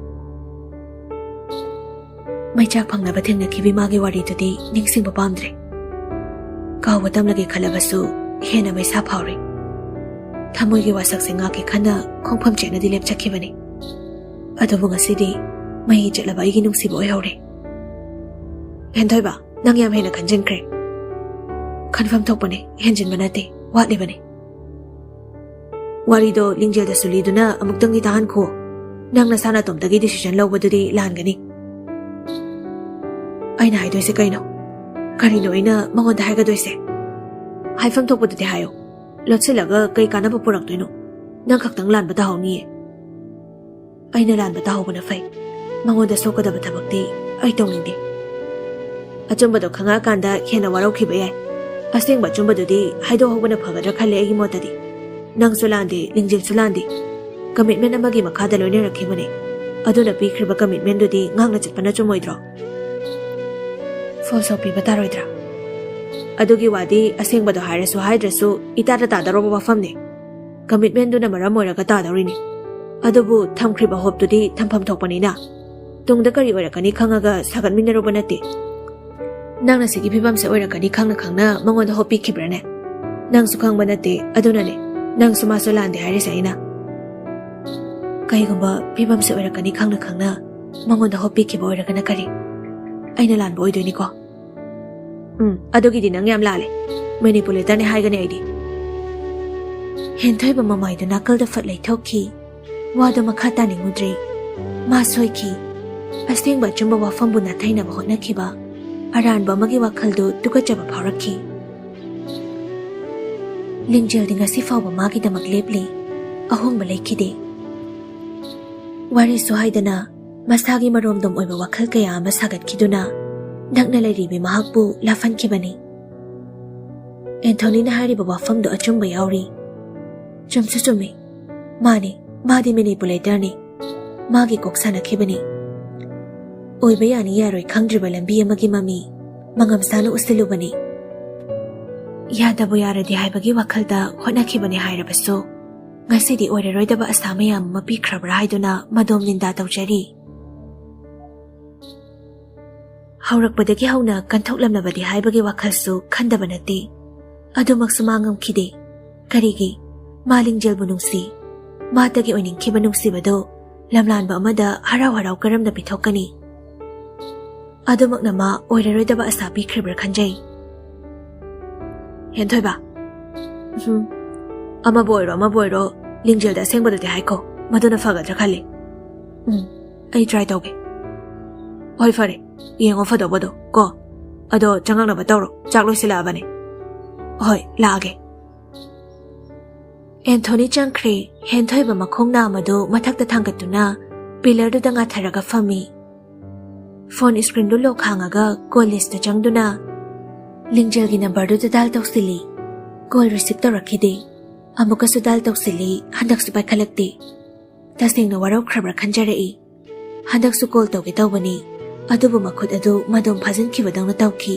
ꯃꯩꯆꯥꯛ ꯐꯪꯅꯕ ꯊꯦꯡꯅꯈꯤꯕ ꯏꯃꯥꯒꯤ ꯋꯥꯔꯤꯗꯨꯗꯤ ꯅꯤꯡꯁꯤꯡꯕ ꯄꯥꯝꯗ꯭ꯔꯦ꯫ ꯀꯥꯎꯕ ꯇꯝꯂꯒꯦ ꯈꯜꯂꯕꯁꯨ ꯍꯦꯟꯅ ꯃꯩꯁꯥ ꯐꯥꯎꯔꯦ꯫ ꯊꯃꯣꯏꯒꯤ ꯋꯥꯁꯛꯁꯦ ꯉꯥꯛꯀꯦ ꯈꯟꯅ ꯈꯣꯡꯐꯝ ꯆꯦꯠꯅꯗꯤ ꯂꯦꯞꯆꯈꯤꯕꯅꯤ꯫ ꯑꯗꯨꯕꯨ ꯉꯁꯤꯗꯤ ꯃꯍꯤ ꯆꯠꯂꯕ ꯑꯩꯒꯤ ꯅꯨꯡꯁꯤꯕ ꯑꯣꯏꯍꯧꯔꯦ꯫ ꯍꯦꯟꯊꯣꯏꯕ, ꯅꯪ ꯌꯥꯝ ꯍꯦꯟꯅ ꯈꯟꯖꯤꯟꯈ꯭ꯔꯦ꯫ ꯈꯟꯐꯝ ꯊꯣꯛꯄꯅꯦ, ꯍꯦꯟꯖꯤꯟꯕ ꯅꯠꯇꯦ, ꯋꯥꯠꯂꯤꯕꯅꯤ꯫ ꯋꯥꯔꯤꯗꯣ ꯂꯤꯡꯖꯦꯜꯗꯁꯨ ꯂꯤꯗꯨꯅ ꯑꯃꯨꯛꯇꯪꯗꯤ ꯇꯥꯍꯟꯈꯣ꯫ ꯅꯪ ꯅꯁꯥ ꯅꯇꯣꯝꯇꯒꯤ decision ꯂꯧꯕꯗꯨꯗꯤ ꯂꯥꯟꯒꯅꯤ꯫ ꯑꯩꯅ ꯍꯥꯏꯗꯣꯏꯁꯦ ꯀꯩꯅꯣ? ꯀꯔꯤꯅꯣ ꯑꯩꯅ ꯃꯉꯣꯟꯗ ꯍꯥꯏꯒꯗꯣꯏꯁꯦ? ꯍꯥꯏꯐꯝ ꯊꯣꯛꯄꯗꯨꯗꯤ ꯍꯥꯏꯌꯣ꯫ ꯂꯣꯠꯁꯤꯜꯂꯒ ꯀꯩ ꯀꯥꯟꯅꯕ ꯄꯨꯔꯛꯇꯣꯏꯅꯣ? ꯅꯪ ꯈꯛꯇꯪ ꯂꯥꯟꯕ ꯇꯥꯍꯧꯅꯤꯌꯦ꯫ ꯑꯩꯅ ꯂꯥꯟꯕ ꯇꯥꯍꯧꯕꯅ ꯐꯩ꯫ ꯃꯉꯣꯟꯗ ꯁꯣꯛꯀꯗꯕ ꯊꯕꯛꯇꯤ ꯑꯩ ꯇꯧꯅꯤꯡꯗꯦ꯫ ꯑꯆꯨꯝꯕꯗꯣ ꯈꯪꯉꯛꯑꯀꯥꯟꯗ ꯍꯦꯟꯅ ꯋꯥꯔꯧꯈꯤꯕ ꯌꯥꯏ꯫ ꯑꯁꯦꯡꯕ ꯑꯆꯨꯝꯕꯗꯨꯗꯤ ꯍꯥꯏꯗꯣꯛꯍꯧꯕꯅ ꯐꯒꯗ꯭ꯔꯥ ꯈꯜꯂꯦ ꯑꯩꯒꯤ ꯃꯣꯠꯇꯗꯤ꯫ ꯅꯪꯁꯨ ꯂꯥꯟꯗꯦ, ꯂꯤꯡꯖꯦꯜꯁꯨ ꯂꯥꯟꯗꯦ꯫ Commitment ꯑꯃꯒꯤ ꯃꯈꯥꯗ ꯂꯣꯏꯅꯔꯛꯈꯤꯕꯅꯦ꯫ ꯑꯗꯨꯅ ꯄꯤꯈ꯭ꯔꯤꯕ commitmentꯗꯨꯗꯤ ꯉꯥꯛꯅ ꯆꯠꯄꯅ ꯆꯨꯝꯃꯣꯏꯗ꯭ꯔꯣ? Full stop ꯄꯤꯕ ꯇꯥꯔꯣꯏꯗ꯭ꯔꯥ? ꯑꯗꯨꯒꯤ ꯋꯥꯗꯤ ꯑꯁꯦꯡꯕꯗꯣ ꯍꯥꯏꯔꯁꯨ ꯍꯥꯏꯗ꯭ꯔꯁꯨ ꯏꯇꯥꯗ ꯇꯥꯗꯧꯔꯕ ꯋꯥꯐꯝꯅꯦ꯫ Commitmentꯗꯨꯅ ꯃꯔꯝ ꯑꯣꯏꯔꯒ ꯇꯥꯗꯧꯔꯤꯅꯤ꯫ ꯑꯗꯨꯕꯨ ꯊꯝꯈ꯭ꯔꯤꯕ hopeꯇꯨꯗꯤ ꯊꯝꯐꯝ ꯊꯣꯛꯄꯅꯤꯅ꯫ ꯇꯨꯡꯗ ꯀꯔꯤ ꯑꯣꯏꯔꯛꯀꯅꯤ ꯈꯪꯉꯒ ꯁꯥꯒꯠꯃꯤꯟꯅꯔꯨꯕ ꯅꯠꯇꯦ꯫ ꯅꯪꯅ ꯁꯤꯒꯤ ꯐꯤꯕꯝꯁꯦ ꯑꯣꯏꯔꯛꯀꯅꯤ ꯈꯪꯅ ꯈꯪꯅ ꯃꯉꯣꯟꯗ hope ꯄꯤꯈꯤꯕ꯭ꯔꯥꯅꯦ? ꯅꯪꯁꯨ ꯈꯪꯕ ꯅꯠꯇꯦ, ꯑꯗꯨꯅꯅꯦ ꯅꯪꯁꯨ ꯃꯥꯁꯨ ꯂꯥꯟꯗꯦ ꯍꯥꯏꯔꯤꯁꯦ ꯑꯩꯅ꯫ ꯀꯩꯒꯨꯝꯕ ꯐꯤꯕꯝꯁꯦ ꯑꯣꯏꯔꯛꯀꯅꯤ ꯈꯪꯅ ꯈꯪꯅ ꯃꯉꯣꯟꯗ hope ꯄꯤꯈꯤꯕ ꯑꯣꯏꯔꯒꯅ ꯀꯔꯤ? ꯑꯩꯅ ꯂꯥꯟꯕ ꯑꯣꯏꯗꯣꯏꯅꯤꯀꯣ? ꯎꯝ, ꯑꯗꯨꯒꯤꯗꯤ ꯅꯪ ꯌꯥꯝ ꯂꯥꯜꯂꯦ꯫ Manipulatorꯅꯦ ꯍꯥꯏꯒꯅꯤ ꯑꯩꯗꯤ꯫ ꯍꯦꯟꯊꯣꯏꯕ ꯃꯃꯥꯏꯗꯨ ꯅꯥꯀꯜꯗ ꯐꯠ ꯂꯩꯊꯣꯛꯈꯤ꯫ ꯋꯥꯗꯨ ꯃꯈꯥ ꯇꯥꯅꯤꯡꯉꯨꯗ꯭ꯔꯦ꯫ ꯃꯥ ꯁꯣꯏꯈꯤ꯫ ꯑꯁꯦꯡꯕ ꯑꯆꯨꯝꯕ ꯋꯥꯐꯝꯕꯨ ꯅꯥꯊꯩꯅꯕ ꯍꯣꯠꯅꯈꯤꯕ ꯑꯔꯥꯟꯕ ꯑꯃꯒꯤ ꯋꯥꯈꯜꯗꯨ ꯇꯨꯀꯠꯆꯕ ꯐꯥꯎꯔꯛꯈꯤ꯫ ꯂꯤꯡꯖꯦꯜꯗꯤ ꯉꯁꯤ ꯐꯥꯎꯕ ꯃꯥꯒꯤꯗꯃꯛ ꯂꯦꯞꯂꯤ꯫ ꯑꯍꯣꯡꯕ ꯂꯩꯈꯤꯗꯦ꯫ ꯋꯥꯔꯤꯁꯨ ꯍꯥꯏꯗꯅ ꯃꯁꯥꯒꯤ ꯃꯔꯣꯝꯗꯣꯝ ꯑꯣꯏꯕ ꯋꯥꯈꯜ ꯀꯌꯥ ꯑꯃ ꯁꯥꯒꯠꯈꯤꯗꯨꯅ ꯅꯛꯅ ꯂꯩꯔꯤꯕꯤ ꯃꯍꯥꯛꯄꯨ ꯂꯥꯐꯟꯈꯤꯕꯅꯤ꯫ ꯑꯦꯟꯊꯣꯅꯤꯅ ꯍꯥꯏꯔꯤꯕ ꯋꯥꯐꯝꯗꯨ ꯑꯆꯨꯝꯕ ꯌꯥꯎꯔꯤ꯫ ꯆꯨꯝꯁꯨ ꯆꯨꯝꯃꯤ꯫ ꯃꯥꯅꯤ, ꯃꯥꯗꯤ manipulatorꯅꯤ꯫ ꯃꯥꯒꯤ ꯀꯣꯛ ꯁꯥꯟꯅꯈꯤꯕꯅꯤ꯫ ꯑꯣꯏꯕ ꯌꯥꯅꯤ ꯌꯥꯔꯣꯏ ꯈꯪꯗ꯭ꯔꯤꯕ ꯂꯝꯕꯤ ꯑꯃꯒꯤ ꯃꯃꯤ ꯃꯉꯝ ꯆꯥꯅ ꯎꯠꯁꯤꯜꯂꯨꯕꯅꯤ꯫ ꯌꯥꯗꯕꯨ ꯌꯥꯔꯗꯤ ꯍꯥꯏꯕꯒꯤ ꯋꯥꯈꯜꯗ ꯍꯣꯠꯅꯈꯤꯕꯅꯤ ꯍꯥꯏꯔꯕꯁꯨ, ꯉꯁꯤꯗꯤ ꯑꯣꯏꯔꯔꯣꯏꯗꯕ ꯑꯁꯥ ꯃꯌꯥꯝ ꯑꯃ ꯄꯤꯈ꯭ꯔꯕ꯭ꯔꯥ ꯍꯥꯏꯗꯨꯅ ꯃꯗꯣꯝ ꯅꯤꯟꯗꯥ ꯇꯧꯖꯔꯤ꯫ ꯍꯧꯔꯛꯄꯗꯒꯤ ꯍꯧꯅ ꯀꯟꯊꯣꯛꯂꯝꯂꯕꯗꯤ ꯍꯥꯏꯕꯒꯤ ꯋꯥꯈꯜꯁꯨ ꯈꯟꯗꯕ ꯅꯠꯇꯦ꯫ ꯑꯗꯨꯃꯛꯁꯨ ꯃꯥ ꯉꯝꯈꯤꯗꯦ꯫ ꯀꯔꯤꯒꯤ? ꯃꯥ ꯂꯤꯡꯖꯦꯜꯕꯨ ꯅꯨꯡꯁꯤ꯫ ꯃꯥꯇꯒꯤ ꯑꯣꯏꯅꯤꯡꯈꯤꯕ ꯅꯨꯡꯁꯤꯕꯗꯨ ꯂꯝꯂꯥꯟꯕ ꯑꯃꯗ ꯍꯔꯥꯎ ꯍꯔꯥꯎ ꯀꯔꯝꯅ ꯄꯤꯊꯣꯛꯀꯅꯤ? ꯑꯗꯨꯃꯛꯅ ꯃꯥ ꯑꯣꯏꯔꯔꯣꯏꯗꯕ ꯑꯁꯥ ꯄꯤꯈ꯭ꯔꯤꯕ꯭ꯔꯥ ꯈꯟꯖꯩ꯫ ꯍꯦꯟꯊꯣꯏꯕ, ꯎꯝ, ꯑꯃꯕꯨ ꯑꯣꯏꯔꯣ ꯑꯃꯕꯨ ꯑꯣꯏꯔꯣ, ꯂꯤꯡꯖꯦꯜꯗ ꯑꯁꯦꯡꯕꯗꯨꯗꯤ ꯍꯥꯏꯈꯣ, ꯃꯗꯨꯅ ꯐꯒꯗ꯭ꯔꯥ ꯈꯜꯂꯤ꯫ ꯎꯝ, ꯑꯩ ꯇ꯭ꯔꯥꯏ ꯇꯧꯒꯦ꯫ ꯍꯣꯏ, ꯐꯔꯦ, ꯌꯦꯡꯉꯣ ꯐꯗꯧꯕꯗꯣ ꯀꯣ꯫ ꯑꯗꯣ ꯆꯪꯉꯛꯅꯕ ꯇꯧꯔꯣ, ꯆꯥꯛ ꯂꯣꯏꯁꯤꯜꯂꯛꯑꯕꯅꯦ꯫ ꯍꯣꯏ, ꯂꯥꯛꯑꯒꯦ꯫ ꯑꯦꯟꯊꯣꯅꯤ ꯆꯪꯈ꯭ꯔꯦ꯫ ꯍꯦꯟꯊꯣꯏꯕ ꯃꯈꯣꯡ ꯅꯥꯝꯃꯗꯨ ꯃꯊꯛꯇ ꯊꯥꯡꯒꯠꯇꯨꯅ ꯄꯤꯂꯔꯗꯨꯗ ꯉꯥꯊꯔꯒ ꯐꯝꯃꯤ꯫ ꯐꯣꯟ ꯁ꯭ꯀ꯭ꯔꯤꯟꯗꯨ ꯂꯣꯛ ꯍꯥꯡꯉꯒ ꯀꯣꯜ ꯂꯤꯁꯇ ꯆꯪꯗꯨꯅ ꯂꯤꯡꯖꯦꯜꯒꯤ ꯅꯝꯕꯔꯗꯨꯗ ꯗꯥꯏꯜ ꯇꯧꯁꯤꯜꯂꯤ꯫ ꯀꯣꯜ ꯔꯤꯁꯤꯞ ꯇꯧꯔꯛꯈꯤꯗꯦ꯫ ꯑꯃꯨꯛꯀꯁꯨ ꯗꯥꯏꯜ ꯇꯧꯁꯤꯜꯂꯤ, ꯍꯟꯗꯛꯁꯨ ꯄꯥꯏꯈꯠꯂꯛꯇꯦ꯫ ꯇꯁꯦꯡꯅ ꯋꯥꯔꯧꯈ꯭ꯔꯕ꯭ꯔꯥ ꯈꯟꯖꯔꯛꯏ꯫ ꯍꯟꯗꯛꯁꯨ ꯀꯣꯜ ꯇꯧꯒꯦ ꯇꯧꯕꯅꯤ, ꯑꯗꯨꯕꯨ ꯃꯈꯨꯠ ꯑꯗꯨ ꯃꯗꯣꯝ ꯐꯥꯖꯤꯟꯈꯤꯕꯗꯧꯅ ꯇꯧꯈꯤ꯫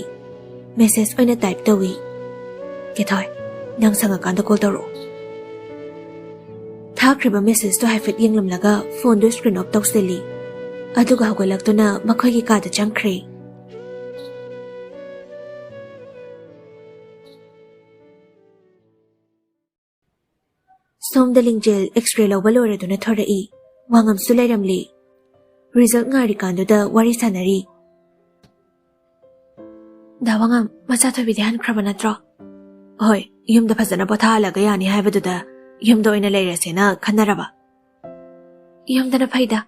ꯃꯦꯁꯦꯖ ꯑꯣꯏꯅ ꯇꯥꯏꯞ ꯇꯧꯏ꯫ "ꯀꯦꯊꯣꯏ, ꯅꯪ ꯁꯪꯉꯀꯥꯟꯗ ꯀꯣꯜ ꯇꯧꯔꯛꯑꯣ꯫" ꯊꯥꯈ꯭ꯔꯤꯕ ꯃꯦꯁꯦꯖꯇꯨ ꯍꯥꯏꯐꯦꯠ ꯌꯦꯡꯂꯝꯂꯒ ꯐꯣꯟꯗꯨ ꯁ꯭ꯀ꯭ꯔꯤꯟ ꯑꯣꯐ ꯇꯧꯁꯤꯜꯂꯤ꯫ ꯑꯗꯨꯒ ꯍꯧꯒꯠꯂꯛꯇꯨꯅ ꯃꯈꯣꯏꯒꯤ ꯀꯥꯗ ꯆꯪꯈ꯭ꯔꯦ꯫ ꯁꯣꯝꯗ ꯂꯤꯡꯖꯦꯜ ꯑꯦꯛꯁꯔꯦ ꯂꯧꯕ ꯂꯣꯏꯔꯗꯨꯅ ꯊꯣꯔꯛꯏ꯫ ꯋꯥꯉꯝꯁꯨ ꯂꯩꯔꯝꯂꯤ꯫ ꯔꯤꯖꯜꯠ ꯉꯥꯏꯔꯤꯀꯥꯟꯗꯨꯗ ꯋꯥꯔꯤ ꯁꯥꯟꯅꯔꯤ꯫ "ꯗꯥ ꯋꯥꯉꯝ, ꯃꯆꯥꯊꯣꯏꯕꯤꯗꯤ ꯍꯟꯈ꯭ꯔꯕ ꯅꯠꯇ꯭ꯔꯣ?" "ꯍꯣꯏ, ꯌꯨꯝꯗ ꯐꯖꯅ ꯄꯣꯊꯥꯍꯜꯂꯒ ꯌꯥꯅꯤ ꯍꯥꯏꯕꯗꯨꯗ ꯌꯨꯝꯗ ꯑꯣꯏꯅ ꯂꯩꯔꯁꯦꯅ ꯈꯟꯅꯔꯕ꯫" "ꯌꯨꯝꯗꯅ ꯐꯩꯗ꯫"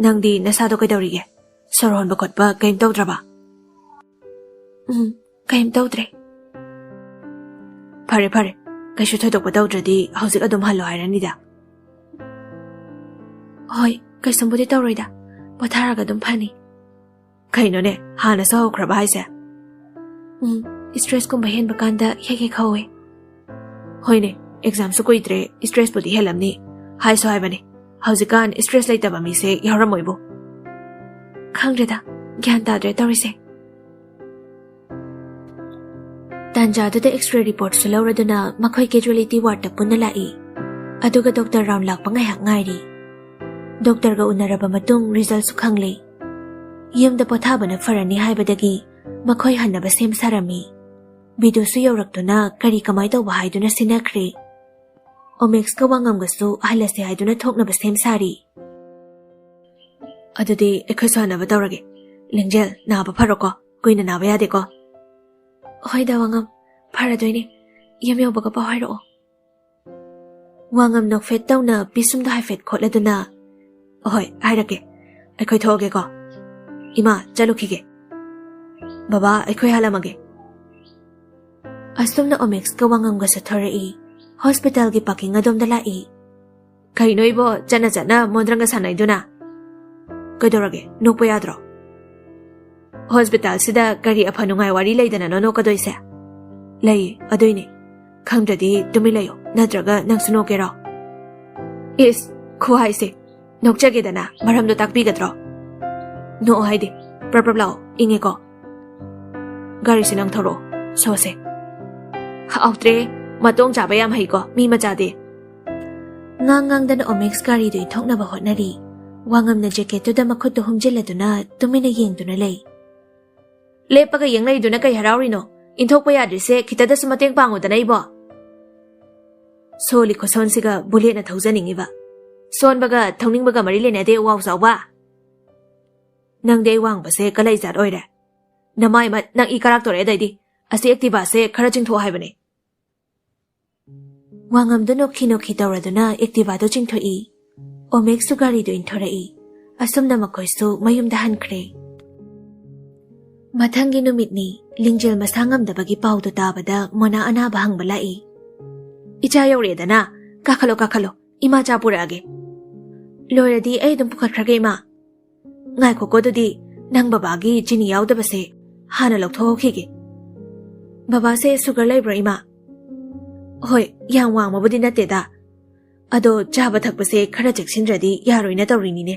"ꯅꯪꯗꯤ ꯅꯁꯥꯗꯣ ꯀꯩꯗꯧꯔꯤꯒꯦ? ꯁꯣꯔ ꯍꯣꯟꯕ ꯈꯣꯠꯄ ꯀꯔꯤꯝ ꯇꯧꯗ꯭ꯔꯕ?" "ꯎꯝ, ꯀꯔꯤꯝ ꯇꯧꯗ꯭ꯔꯦ꯫" "ꯐꯔꯦ, ꯐꯔꯦ꯫ ꯀꯩꯁꯨ ꯊꯣꯏꯗꯣꯛꯄ ꯇꯧꯗ꯭ꯔꯗꯤ ꯍꯧꯖꯤꯛ ꯑꯗꯨꯝ ꯍꯜꯂꯣ ꯍꯥꯏꯔꯅꯤꯗ꯫" "ꯍꯣꯏ, ꯀꯩꯁꯨꯝꯕꯨꯗꯤ ꯇꯧꯔꯣꯏꯗ꯫ ꯄꯣꯊꯥꯔꯒ ꯑꯗꯨꯝ ꯐꯅꯤ꯫" "ꯀꯩꯅꯣꯅꯦ, ꯍꯥꯟꯅꯁꯨ ꯍꯧꯈ꯭ꯔꯕ ꯍꯥꯏꯁꯦ?" "ꯎꯝ, ꯁ꯭ꯇ꯭ꯔꯦꯁꯀꯨꯝꯕ ꯍꯦꯟꯕ ꯀꯥꯟꯗ ꯍꯦꯛ ꯍꯦꯛ ꯍꯧꯋꯦ꯫" "ꯍꯣꯏꯅꯦ, ꯑꯦꯛꯖꯥꯝꯁꯨ ꯀꯨꯏꯗ꯭ꯔꯦ, ꯁ꯭ꯇ꯭ꯔꯦꯁꯄꯨꯗꯤ ꯍꯦꯜꯂꯝꯅꯤ꯫ ꯍꯥꯏꯁꯨ ꯍꯥꯏꯕꯅꯤ, ꯍꯧꯖꯤꯛꯀꯥꯟ ꯁ꯭ꯇ꯭ꯔꯦꯁ ꯂꯩꯇꯕ ꯃꯤꯁꯦ ꯌꯥꯎꯔꯝꯃꯣꯏꯕꯨ꯫" "ꯈꯪꯗ꯭ꯔꯦꯗ, ꯒ꯭ꯌꯥꯟ ꯇꯥꯗ꯭ꯔꯦ ꯇꯧꯔꯤꯁꯦ꯫" ꯇꯥꯟꯖꯥꯗꯨꯗ ꯑꯦꯛꯁꯔꯦ ꯔꯤꯄꯣꯔꯠꯁꯨ ꯂꯧꯔꯗꯨꯅ ꯃꯈꯣꯏ ꯀꯦꯖꯨꯋꯦꯂꯤꯇꯤ ꯋꯥꯔꯗꯇ ꯄꯨꯟꯅ ꯂꯥꯛꯏ꯫ ꯑꯗꯨꯒ ꯗꯣꯛꯇꯔ ꯔꯥꯎꯟ ꯂꯥꯛꯄ ꯉꯥꯏꯍꯥꯛ ꯉꯥꯏꯔꯤ꯫ ꯗꯣꯛꯇꯔꯒ ꯎꯅꯔꯕ ꯃꯇꯨꯡ ꯔꯤꯖꯜꯠꯁꯨ ꯈꯪꯂꯦ꯫ ꯌꯨꯝꯗ ꯄꯣꯊꯥꯕꯅ ꯐꯔꯅꯤ ꯍꯥꯏꯕꯗꯒꯤ ꯃꯈꯣꯏ ꯍꯟꯅꯕ ꯁꯦꯝ ꯁꯥꯔꯝꯃꯤ꯫ ꯕꯤꯗꯨꯁꯨ ꯌꯧꯔꯛꯇꯨꯅ ꯀꯔꯤ ꯀꯃꯥꯏ ꯇꯧꯕ ꯍꯥꯏꯗꯨꯅ ꯁꯤꯟꯅꯈ꯭ꯔꯦ꯫ ꯑꯣꯃꯦꯛꯁꯀ ꯋꯥꯉꯝꯒꯁꯨ ꯍꯜꯂꯁꯦ ꯍꯥꯏꯗꯨꯅ ꯊꯣꯛꯅꯕ ꯁꯦꯝ ꯁꯥꯔꯤ꯫ "ꯑꯗꯨꯗꯤ ꯑꯩꯈꯣꯏꯁꯨ ꯍꯟꯅꯕ ꯇꯧꯔꯒꯦ꯫ ꯂꯤꯡꯖꯦꯜ, ꯅꯥꯕ ꯐꯔꯣꯀꯣ, ꯀꯨꯏꯅ ꯅꯥꯕ ꯌꯥꯗꯦꯀꯣ꯫" "ꯍꯣꯏꯗ ꯋꯥꯉꯝ, ꯐꯔꯗꯣꯏꯅꯦ꯫ ꯌꯨꯝ ꯌꯧꯕꯒ ꯄꯥꯎ ꯍꯥꯏꯔꯛꯑꯣ꯫" ꯋꯥꯉꯝ ꯅꯣꯛꯐꯦꯠ ꯇꯧꯅ ꯄꯤꯁꯨꯝꯗ ꯍꯥꯏꯐꯦꯠ ꯈꯣꯠꯂꯗꯨꯅ, "ꯑꯍꯣꯏ, ꯍꯥꯏꯔꯛꯀꯦ꯫ ꯑꯩꯈꯣꯏ ꯊꯣꯛꯑꯒꯦꯀꯣ꯫ ꯏꯃꯥ, ꯆꯠꯂꯨꯈꯤꯒꯦ꯫ ꯕꯕꯥ, ꯑꯩꯈꯣꯏ ꯍꯜꯂꯝꯃꯒꯦ꯫" ꯑꯁꯨꯝꯅ ꯑꯣꯃꯦꯛꯁꯀ ꯋꯥꯉꯝꯒ ꯆꯠꯊꯣꯔꯛꯏ꯫ ꯍꯣꯁꯄꯤꯇꯥꯜꯒꯤ ꯄꯥꯔꯀꯤꯡ ꯑꯗꯣꯝꯗ ꯂꯥꯛꯏ꯫ "ꯀꯩꯅꯣ ꯏꯕꯣ, ꯆꯠꯅ ꯆꯠꯅ ꯃꯣꯟꯗ꯭ꯔꯪꯒ ꯁꯥꯟꯅꯩꯗꯨꯅ? ꯀꯩꯗꯧꯔꯒꯦ, ꯅꯣꯛꯄ ꯌꯥꯗ꯭ꯔꯣ? ꯍꯣꯁꯄꯤꯇꯥꯜꯁꯤꯗ ꯀꯔꯤ ꯑꯐ ꯅꯨꯡꯉꯥꯏ ꯋꯥꯔꯤ ꯂꯩꯗꯅꯅꯣ ꯅꯣꯛꯀꯗꯣꯏꯁꯦ? ꯂꯩꯌꯦ, ꯑꯗꯨꯏꯅꯦ꯫ ꯈꯪꯗ꯭ꯔꯗꯤ ꯇꯨꯃꯤꯟ ꯂꯩꯌꯣ, ꯅꯠꯇ꯭ꯔꯒ ꯅꯪꯁꯨ ꯅꯣꯛꯀꯦꯔꯣ?" "ꯏꯁ, ꯈꯨꯍꯥꯏꯁꯦ꯫ ꯅꯣꯛꯆꯒꯦꯗꯅ, ꯃꯔꯝꯗꯣ ꯇꯥꯛꯄꯤꯒꯗ꯭ꯔꯣ?" "ꯅꯣꯛꯑꯣ ꯍꯥꯏꯗꯤ꯫ ꯄ꯭ꯔꯞ ꯄ꯭ꯔꯞ ꯂꯥꯛꯑꯣ, ꯏꯪꯉꯦꯀꯣ꯫ ꯒꯥꯔꯤꯁꯦ ꯅꯪ ꯊꯧꯔꯛꯑꯣ, ꯁꯣꯁꯦ꯫" "ꯍꯥꯎꯇ꯭ꯔꯦ, ꯃꯇꯣꯡ ꯆꯥꯕ ꯌꯥꯝ ꯍꯩꯀꯣ ꯃꯤ ꯃꯆꯥꯗꯤ꯫" ꯉꯥꯡ ꯉꯥꯡꯗꯅ ꯑꯣꯃꯦꯛꯁ ꯒꯥꯔꯤꯗꯨ ꯏꯟꯊꯣꯛꯅꯕ ꯍꯣꯠꯅꯔꯤ꯫ ꯋꯥꯉꯝꯅ ꯖꯦꯀꯦꯠꯇꯨꯗ ꯃꯈꯨꯠꯇꯨ ꯍꯨꯝꯖꯤꯜꯂꯗꯨꯅ ꯇꯨꯃꯤꯟꯅ ꯌꯦꯡꯗꯨꯅ ꯂꯩ꯫ "ꯂꯦꯞꯄꯒ ꯌꯦꯡ ꯂꯩꯗꯨꯅ ꯀꯩ ꯍꯔꯥꯎꯔꯤꯅꯣ? ꯏꯟꯊꯣꯛꯄ ꯌꯥꯗ꯭ꯔꯤꯁꯦ ꯈꯤꯇꯗꯁꯨ ꯃꯇꯦꯡ ꯄꯥꯡꯉꯨꯗꯅ ꯏꯕꯣ꯫" ꯁꯣꯜꯂꯤ ꯈꯨꯁꯣꯟꯁꯤꯒ ꯕꯨꯂꯦꯠꯅ ꯊꯧꯖꯅꯤꯡꯉꯤꯕ꯫ "ꯁꯣꯟꯕꯒ ꯊꯧꯅꯤꯡꯕꯒ ꯃꯔꯤ ꯂꯩꯅꯗꯦ, ꯋꯥꯎ ꯆꯥꯎꯕ꯫ ꯅꯪꯗꯤ ꯑꯩ ꯋꯥꯡꯕꯁꯦ ꯀꯂꯩ ꯖꯥꯠ ꯑꯣꯏꯔꯦ꯫ ꯅꯃꯥꯏ ꯃꯠ, ꯅꯪ ꯏ ꯀꯥꯔꯛꯇꯣꯔꯦ ꯑꯗꯩꯗꯤ꯫ ꯑꯁꯤ ꯑꯦꯛꯇꯤꯚꯥꯁꯦ ꯈꯔ ꯆꯤꯡꯊꯣꯛꯑꯣ ꯍꯥꯏꯕꯅꯦ꯫" ꯋꯥꯉꯝꯗꯨ ꯅꯣꯛꯈꯤ ꯅꯣꯛꯈꯤ ꯇꯧꯔꯗꯨꯅ ꯑꯦꯛꯇꯤꯚꯥꯗꯨ ꯆꯤꯡꯊꯣꯛꯏ꯫ ꯑꯣꯃꯦꯛꯁꯁꯨ ꯒꯥꯔꯤꯗꯨ ꯏꯟꯊꯣꯔꯛꯏ꯫ ꯑꯁꯨꯝꯅ ꯃꯈꯣꯏꯁꯨ ꯃꯌꯨꯝꯗ ꯍꯟꯈ꯭ꯔꯦ꯫ ꯃꯊꯪꯒꯤ ꯅꯨꯃꯤꯠꯅꯤ꯫ ꯂꯤꯡꯖꯦꯜ ꯃꯁꯥ ꯉꯝꯗꯕꯒꯤ ꯄꯥꯎꯗꯨ ꯇꯥꯕꯗ ꯃꯣꯅꯥ ꯑꯅꯥꯕ ꯍꯪꯕ ꯂꯥꯛꯏ꯫ "ꯏꯆꯥ ꯌꯧꯔꯛꯑꯦꯗꯅ, ꯀꯥꯈꯠꯂꯣ, ꯀꯥꯈꯠꯂꯣ, ꯏꯃꯥ ꯆꯥ ꯄꯨꯔꯛꯑꯒꯦ꯫" "ꯂꯣꯏꯔꯗꯤ ꯑꯩ ꯑꯗꯨꯝ ꯄꯨꯈꯠꯈ꯭ꯔꯒꯦ, ꯏꯃꯥ꯫" "ꯉꯥꯏꯈꯣꯀꯣ, ꯑꯗꯨꯗꯤ ꯅꯪ ꯕꯕꯥꯒꯤ ꯆꯤꯅꯤ ꯌꯥꯎꯗꯕꯁꯦ ꯍꯥꯟꯅ ꯂꯧꯊꯣꯛꯍꯧꯈꯤꯒꯦ꯫" "ꯕꯕꯥꯁꯦ ꯁꯨꯒꯔ ꯂꯩꯕ꯭ꯔꯣ, ꯏꯃꯥ?" "ꯍꯣꯏ, ꯌꯥꯝ ꯋꯥꯡꯕꯕꯨꯗꯤ ꯅꯠꯇꯦꯗ꯫ ꯑꯗꯣ ꯆꯥꯕ ꯊꯛꯄꯁꯦ ꯈꯔ ꯆꯦꯛꯁꯤꯟꯗ꯭ꯔꯗꯤ ꯌꯥꯔꯣꯏꯅ ꯇꯧꯔꯤꯅꯤꯅꯦ꯫"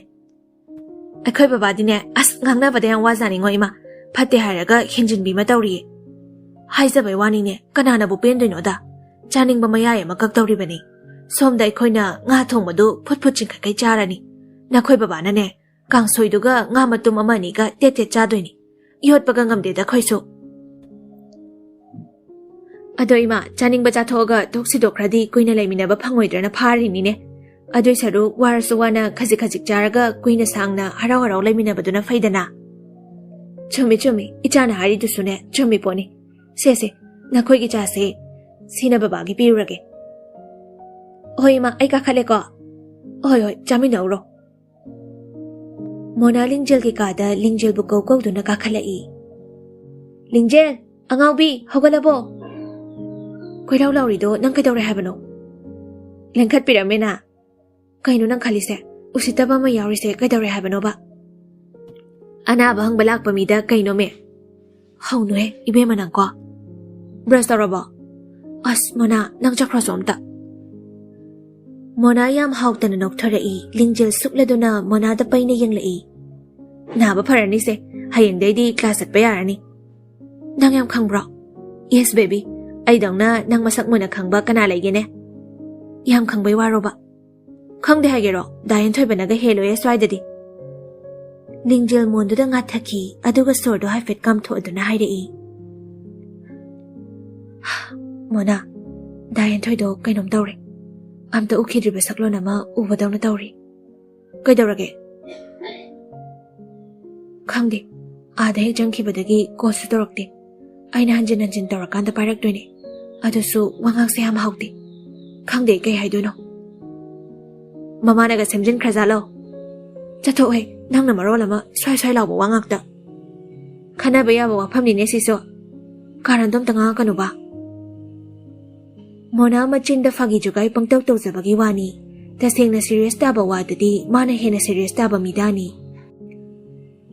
"ꯑꯩꯈꯣꯏ ꯕꯕꯥꯗꯤꯅꯦ, ꯑꯁ, ꯉꯥꯡꯅꯕꯗ ꯌꯥꯝ ꯋꯥꯖꯥꯅꯤꯉꯣ ꯏꯃꯥ꯫ ꯐꯠꯇꯦ ꯍꯥꯏꯔꯒ ꯍꯦꯟꯖꯤꯟꯕꯤ ꯑꯃ ꯇꯧꯔꯤꯌꯦ꯫ ꯍꯥꯏꯖꯕꯩ ꯋꯥꯅꯤꯅꯦ, ꯀꯅꯥꯅꯕꯨ ꯄꯦꯟꯗꯣꯏꯅꯣꯗ? ꯆꯥꯅꯤꯡꯕ ꯃꯌꯥꯏ ꯑꯃ ꯀꯛꯇꯧꯔꯤꯕꯅꯤ꯫ ꯁꯣꯝꯗ ꯑꯩꯈꯣꯏꯅ ꯉꯥ ꯊꯣꯡꯕꯗꯨ ꯐꯨꯠ ꯐꯨꯠ ꯆꯤꯡꯈꯠꯈꯩ ꯆꯥꯔꯅꯤ꯫ ꯅꯈꯣꯏ ꯕꯕꯥꯅꯅꯦ, ꯀꯥꯡꯁꯣꯏꯗꯨꯒ ꯉꯥ ꯃꯇꯨꯝ ꯑꯃ ꯑꯅꯤꯒ ꯇꯦꯠ ꯇꯦꯠ ꯆꯥꯗꯣꯏꯅꯤ꯫ ꯌꯣꯠꯄꯒ ꯉꯝꯗꯦꯗ ꯑꯩꯈꯣꯏꯁꯨ꯫" ꯑꯗꯣ ꯏꯃꯥ, ꯆꯥꯅꯤꯡꯕ ꯆꯥꯊꯣꯛꯑꯒ ꯇꯣꯛ ꯁꯤꯗꯣꯛꯈ꯭ꯔꯗꯤ ꯀꯨꯏꯅ ꯂꯩꯃꯤꯟꯅꯕ ꯐꯪꯉꯣꯏꯗ꯭ꯔꯅ ꯐꯥꯔꯤꯅꯤꯅꯦ꯫ ꯑꯗꯨꯏ ꯁꯔꯨꯛ ꯋꯥꯔꯁꯨ ꯋꯥꯅ ꯈꯖꯤꯛ ꯈꯖꯤꯛ ꯆꯥꯔꯒ ꯀꯨꯏꯅ ꯁꯥꯡꯅ ꯍꯔꯥꯎ ꯍꯔꯥꯎ ꯂꯩꯃꯤꯟꯅꯕꯗꯨꯅ ꯐꯩꯗꯅ꯫ ꯆꯨꯝꯃꯤ ꯆꯨꯝꯃꯤ, ꯏꯆꯥꯅ ꯍꯥꯏꯔꯤꯗꯨꯁꯨꯅꯦ ꯆꯨꯝꯃꯤ ꯄꯣꯠꯅꯤ꯫ ꯁꯦ ꯁꯦ, ꯅꯈꯣꯏꯒꯤ ꯆꯥꯁꯦ ꯁꯤꯅ ꯕꯕꯥꯒꯤ ꯄꯤꯔꯨꯔꯒꯦ꯫ ꯍꯣꯏ ꯏꯃꯥ, ꯑꯩ ꯀꯥꯈꯠꯂꯦꯀꯣ꯫ ꯍꯣꯏ ꯍꯣꯏ, ꯆꯥꯃꯤꯟꯅꯧꯔꯣ꯫ ꯃꯣꯅꯥ ꯂꯤꯡꯖꯦꯜꯒꯤ ꯀꯥꯗ ꯂꯤꯡꯖꯦꯜꯕꯨ ꯀꯧ ꯀꯧꯗꯨꯅ ꯀꯥꯈꯠꯂꯛꯏ꯫ "ꯂꯤꯡꯖꯦꯜ, ꯑꯉꯥꯎꯕꯤ, ꯍꯧꯒꯠꯂꯕꯣ?" "ꯀꯣꯏꯂꯥꯎ ꯂꯥꯎꯔꯤꯗꯣ ꯅꯪ ꯀꯩꯗꯧꯔꯦ ꯍꯥꯏꯕꯅꯣ?" "ꯂꯦꯡꯈꯠꯄꯤꯔꯝꯃꯦꯅ꯫ ꯀꯩꯅꯣ ꯅꯪ ꯈꯜꯂꯤꯁꯦ? ꯎꯁꯤꯠꯇꯕ ꯑꯃ ꯌꯥꯎꯔꯤꯁꯦ ꯀꯩꯗꯧꯔꯦ ꯍꯥꯏꯕꯅꯣꯕ?" "ꯑꯅꯥꯕ ꯍꯪꯕ ꯂꯥꯛꯄ ꯃꯤꯗ ꯀꯩꯅꯣꯃꯦ?" "ꯍꯧꯅꯨꯍꯦ ꯏꯕꯦꯝꯃ ꯅꯪꯀꯣ꯫ ꯕ꯭ꯔꯁ ꯇꯧꯔꯕꯣ? ꯑꯁ ꯃꯣꯅꯥ, ꯅꯪ ꯆꯠꯈ꯭ꯔꯣꯁꯣ ꯑꯝꯇ꯫" ꯃꯣꯅꯥ ꯌꯥꯝ ꯍꯥꯎꯇꯅ ꯅꯣꯛꯊꯔꯛꯏ꯫ ꯂꯤꯡꯖꯦꯜ ꯁꯨꯛꯂꯗꯨꯅ ꯃꯣꯅꯥꯗ ꯄꯩꯅ ꯌꯦꯡꯂꯛꯏ꯫ "ꯅꯥꯕ ꯐꯔꯅꯤꯁꯦ, ꯍꯌꯦꯡꯗꯩꯗꯤ ꯀ꯭ꯂꯥꯁ ꯆꯠꯄ ꯌꯥꯔꯅꯤ꯫ ꯅꯪ ꯌꯥꯝ ꯈꯪꯕ꯭ꯔꯣ?" "ꯌꯦꯁ ꯕꯦꯕꯤ, ꯑꯩꯗꯧꯅ ꯅꯪ ꯃꯁꯛ ꯃꯨꯟꯅ ꯈꯪꯕ ꯀꯅꯥ ꯂꯩꯒꯦꯅꯦ?" "ꯌꯥꯝ ꯈꯪꯕꯩ ꯋꯥꯔꯣꯕ?" "ꯈꯪꯗꯦ ꯍꯥꯏꯒꯦꯔꯣ? ꯗꯥ ꯍꯦꯟꯊꯣꯏꯕꯅꯒ ꯍꯦꯜꯂꯣꯏꯌꯦ ꯁ꯭ꯋꯥꯏꯗꯗꯤ꯫" ꯂꯤꯡꯖꯦꯜ ꯃꯣꯟꯗꯨꯗ ꯉꯥꯊꯈꯤ, ꯑꯗꯨꯒ ꯁꯣꯔꯗꯣ ꯍꯥꯏꯐꯦꯠ ꯀꯥꯝꯊꯣꯛꯑꯗꯨꯅ ꯍꯥꯏꯔꯛꯏ꯫ "ꯃꯣꯅꯥ, ꯗꯥ ꯍꯦꯟꯊꯣꯏꯗꯣ ꯀꯩꯅꯣꯝ ꯇꯧꯔꯦ꯫ ꯑꯝꯇ ꯎꯈꯤꯗ꯭ꯔꯤꯕ ꯁꯛꯂꯣꯟ ꯑꯃ ꯎꯕꯗꯧꯅ ꯇꯧꯔꯤ꯫" "ꯀꯩꯗꯧꯔꯒꯦ?" "ꯈꯪꯗꯦ, ꯑꯥꯗ ꯍꯦꯛ ꯆꯪꯈꯤꯕꯗꯒꯤ ꯀꯣꯜꯁꯨ ꯇꯧꯔꯛꯇꯦ꯫ ꯑꯩꯅ ꯍꯟꯖꯤꯟ ꯍꯟꯖꯤꯟ ꯇꯧꯔꯀꯥꯟꯗ ꯄꯥꯏꯔꯛꯇꯣꯏꯅꯦ꯫ ꯑꯗꯨꯁꯨ ꯋꯥꯉꯥꯡꯁꯦ ꯌꯥꯝ ꯍꯥꯎꯇꯦ꯫ ꯈꯪꯗꯦ ꯀꯩ ꯍꯥꯏꯗꯣꯏꯅꯣ꯫" "ꯃꯃꯥꯅꯒ ꯁꯦꯝꯖꯤꯟꯈ꯭ꯔꯖꯥꯠꯂꯣ?" "ꯆꯠꯊꯣꯛꯍꯦ, ꯅꯪꯅ ꯃꯔꯣꯜ ꯑꯃ ꯁ꯭ꯋꯥꯏ ꯁ꯭ꯋꯥꯏ ꯂꯥꯎꯕ ꯋꯥ ꯉꯥꯛꯇ꯫ ꯈꯟꯅꯕ ꯌꯥꯕ ꯋꯥꯐꯝꯅꯤꯅꯦ ꯁꯤꯁꯨ꯫ ꯀꯥꯔꯟꯗꯣ ꯑꯝꯇ ꯉꯥꯡꯉꯛꯀꯅꯨꯕ꯫" ꯃꯣꯅꯥ ꯃꯆꯤꯟꯗ ꯐꯥꯒꯤ ꯖꯨꯒꯥꯏ ꯄꯪꯇꯧ ꯇꯧꯖꯕꯒꯤ ꯋꯥꯅꯤ꯫ ꯇꯁꯦꯡꯅ ꯁꯤꯔꯤꯌꯁ ꯇꯥꯕ ꯋꯥꯗꯨꯗꯤ ꯃꯥꯅ ꯍꯦꯟꯅ ꯁꯤꯔꯤꯌꯁ ꯇꯥꯕ ꯃꯤꯗꯥꯅꯤ꯫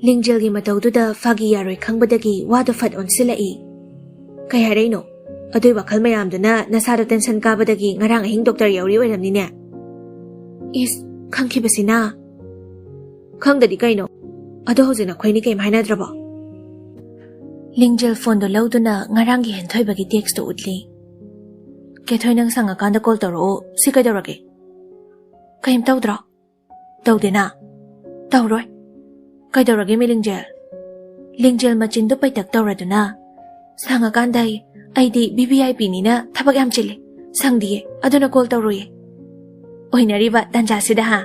ꯂꯤꯡꯖꯦꯜꯒꯤ ꯃꯇꯧꯗꯨꯗ ꯐꯥꯒꯤ ꯌꯥꯔꯣꯏ ꯈꯪꯕꯗꯒꯤ ꯋꯥꯗꯣ ꯐꯠ ꯑꯣꯟꯁꯤꯜꯂꯛꯏ꯫ "ꯀꯩ ꯍꯥꯏꯔꯛꯏꯅꯣ? ꯑꯗꯨꯏ ꯋꯥꯈꯜ ꯃꯌꯥꯝꯗꯨꯅ ꯅꯁꯥꯗ ꯇꯦꯟꯁꯟ ꯀꯥꯕꯗꯒꯤ ꯉꯔꯥꯡ ꯑꯍꯤꯡ ꯗꯣꯛꯇꯔ ꯌꯧꯔꯤ ꯑꯣꯏꯔꯝꯅꯤꯅꯦ꯫" "ꯏꯁ, ꯈꯪꯈꯤꯕꯁꯤꯅ?" "ꯈꯪꯗꯗꯤ ꯀꯩꯅꯣ? ꯑꯗꯣ ꯍꯧꯖꯤꯛ ꯅꯈꯣꯏꯅꯤ ꯀꯩꯝ ꯍꯥꯏꯅꯗ꯭ꯔꯕꯣ?" ꯂꯤꯡꯖꯦꯜ ꯐꯣꯟꯗꯣ ꯂꯧꯗꯨꯅ ꯉꯔꯥꯡꯒꯤ ꯍꯦꯟꯊꯣꯏꯕꯒꯤ ꯇꯦꯛꯁꯇꯣ ꯎꯠꯂꯤ꯫ "ꯀꯦꯊꯣꯏ, ꯅꯪ ꯁꯪꯉꯀꯥꯟꯗ ꯀꯣꯜ ꯇꯧꯔꯛꯑꯣ꯫ ꯁꯤ ꯀꯩꯗꯧꯔꯒꯦ?" "ꯀꯩꯝ ꯇꯧꯗ꯭ꯔꯣ?" "ꯇꯧꯗꯦꯅ?" "ꯇꯧꯔꯣꯏ꯫ ꯀꯩꯗꯧꯔꯒꯦ ꯃꯤ ꯂꯤꯡꯖꯦꯜ?" ꯂꯤꯡꯖꯦꯜ ꯃꯆꯤꯟꯗꯨ ꯄꯩꯇꯛ ꯇꯧꯔꯗꯨꯅ, "ꯁꯪꯉꯀꯥꯟꯗ ꯑꯩ, ꯑꯩꯗꯤ ꯚꯤ ꯚꯤ ꯑꯥꯏ ꯄꯤꯅꯤꯅ ꯊꯕꯛ ꯌꯥꯝ ꯆꯤꯜꯂꯦ, ꯁꯪꯗꯤꯌꯦ, ꯑꯗꯨꯅ ꯀꯣꯜ ꯇꯧꯔꯨꯏꯌꯦ꯫ ꯑꯣꯏꯅꯔꯤꯕ ꯇꯥꯟꯖꯥꯁꯤꯗ ꯍꯥ?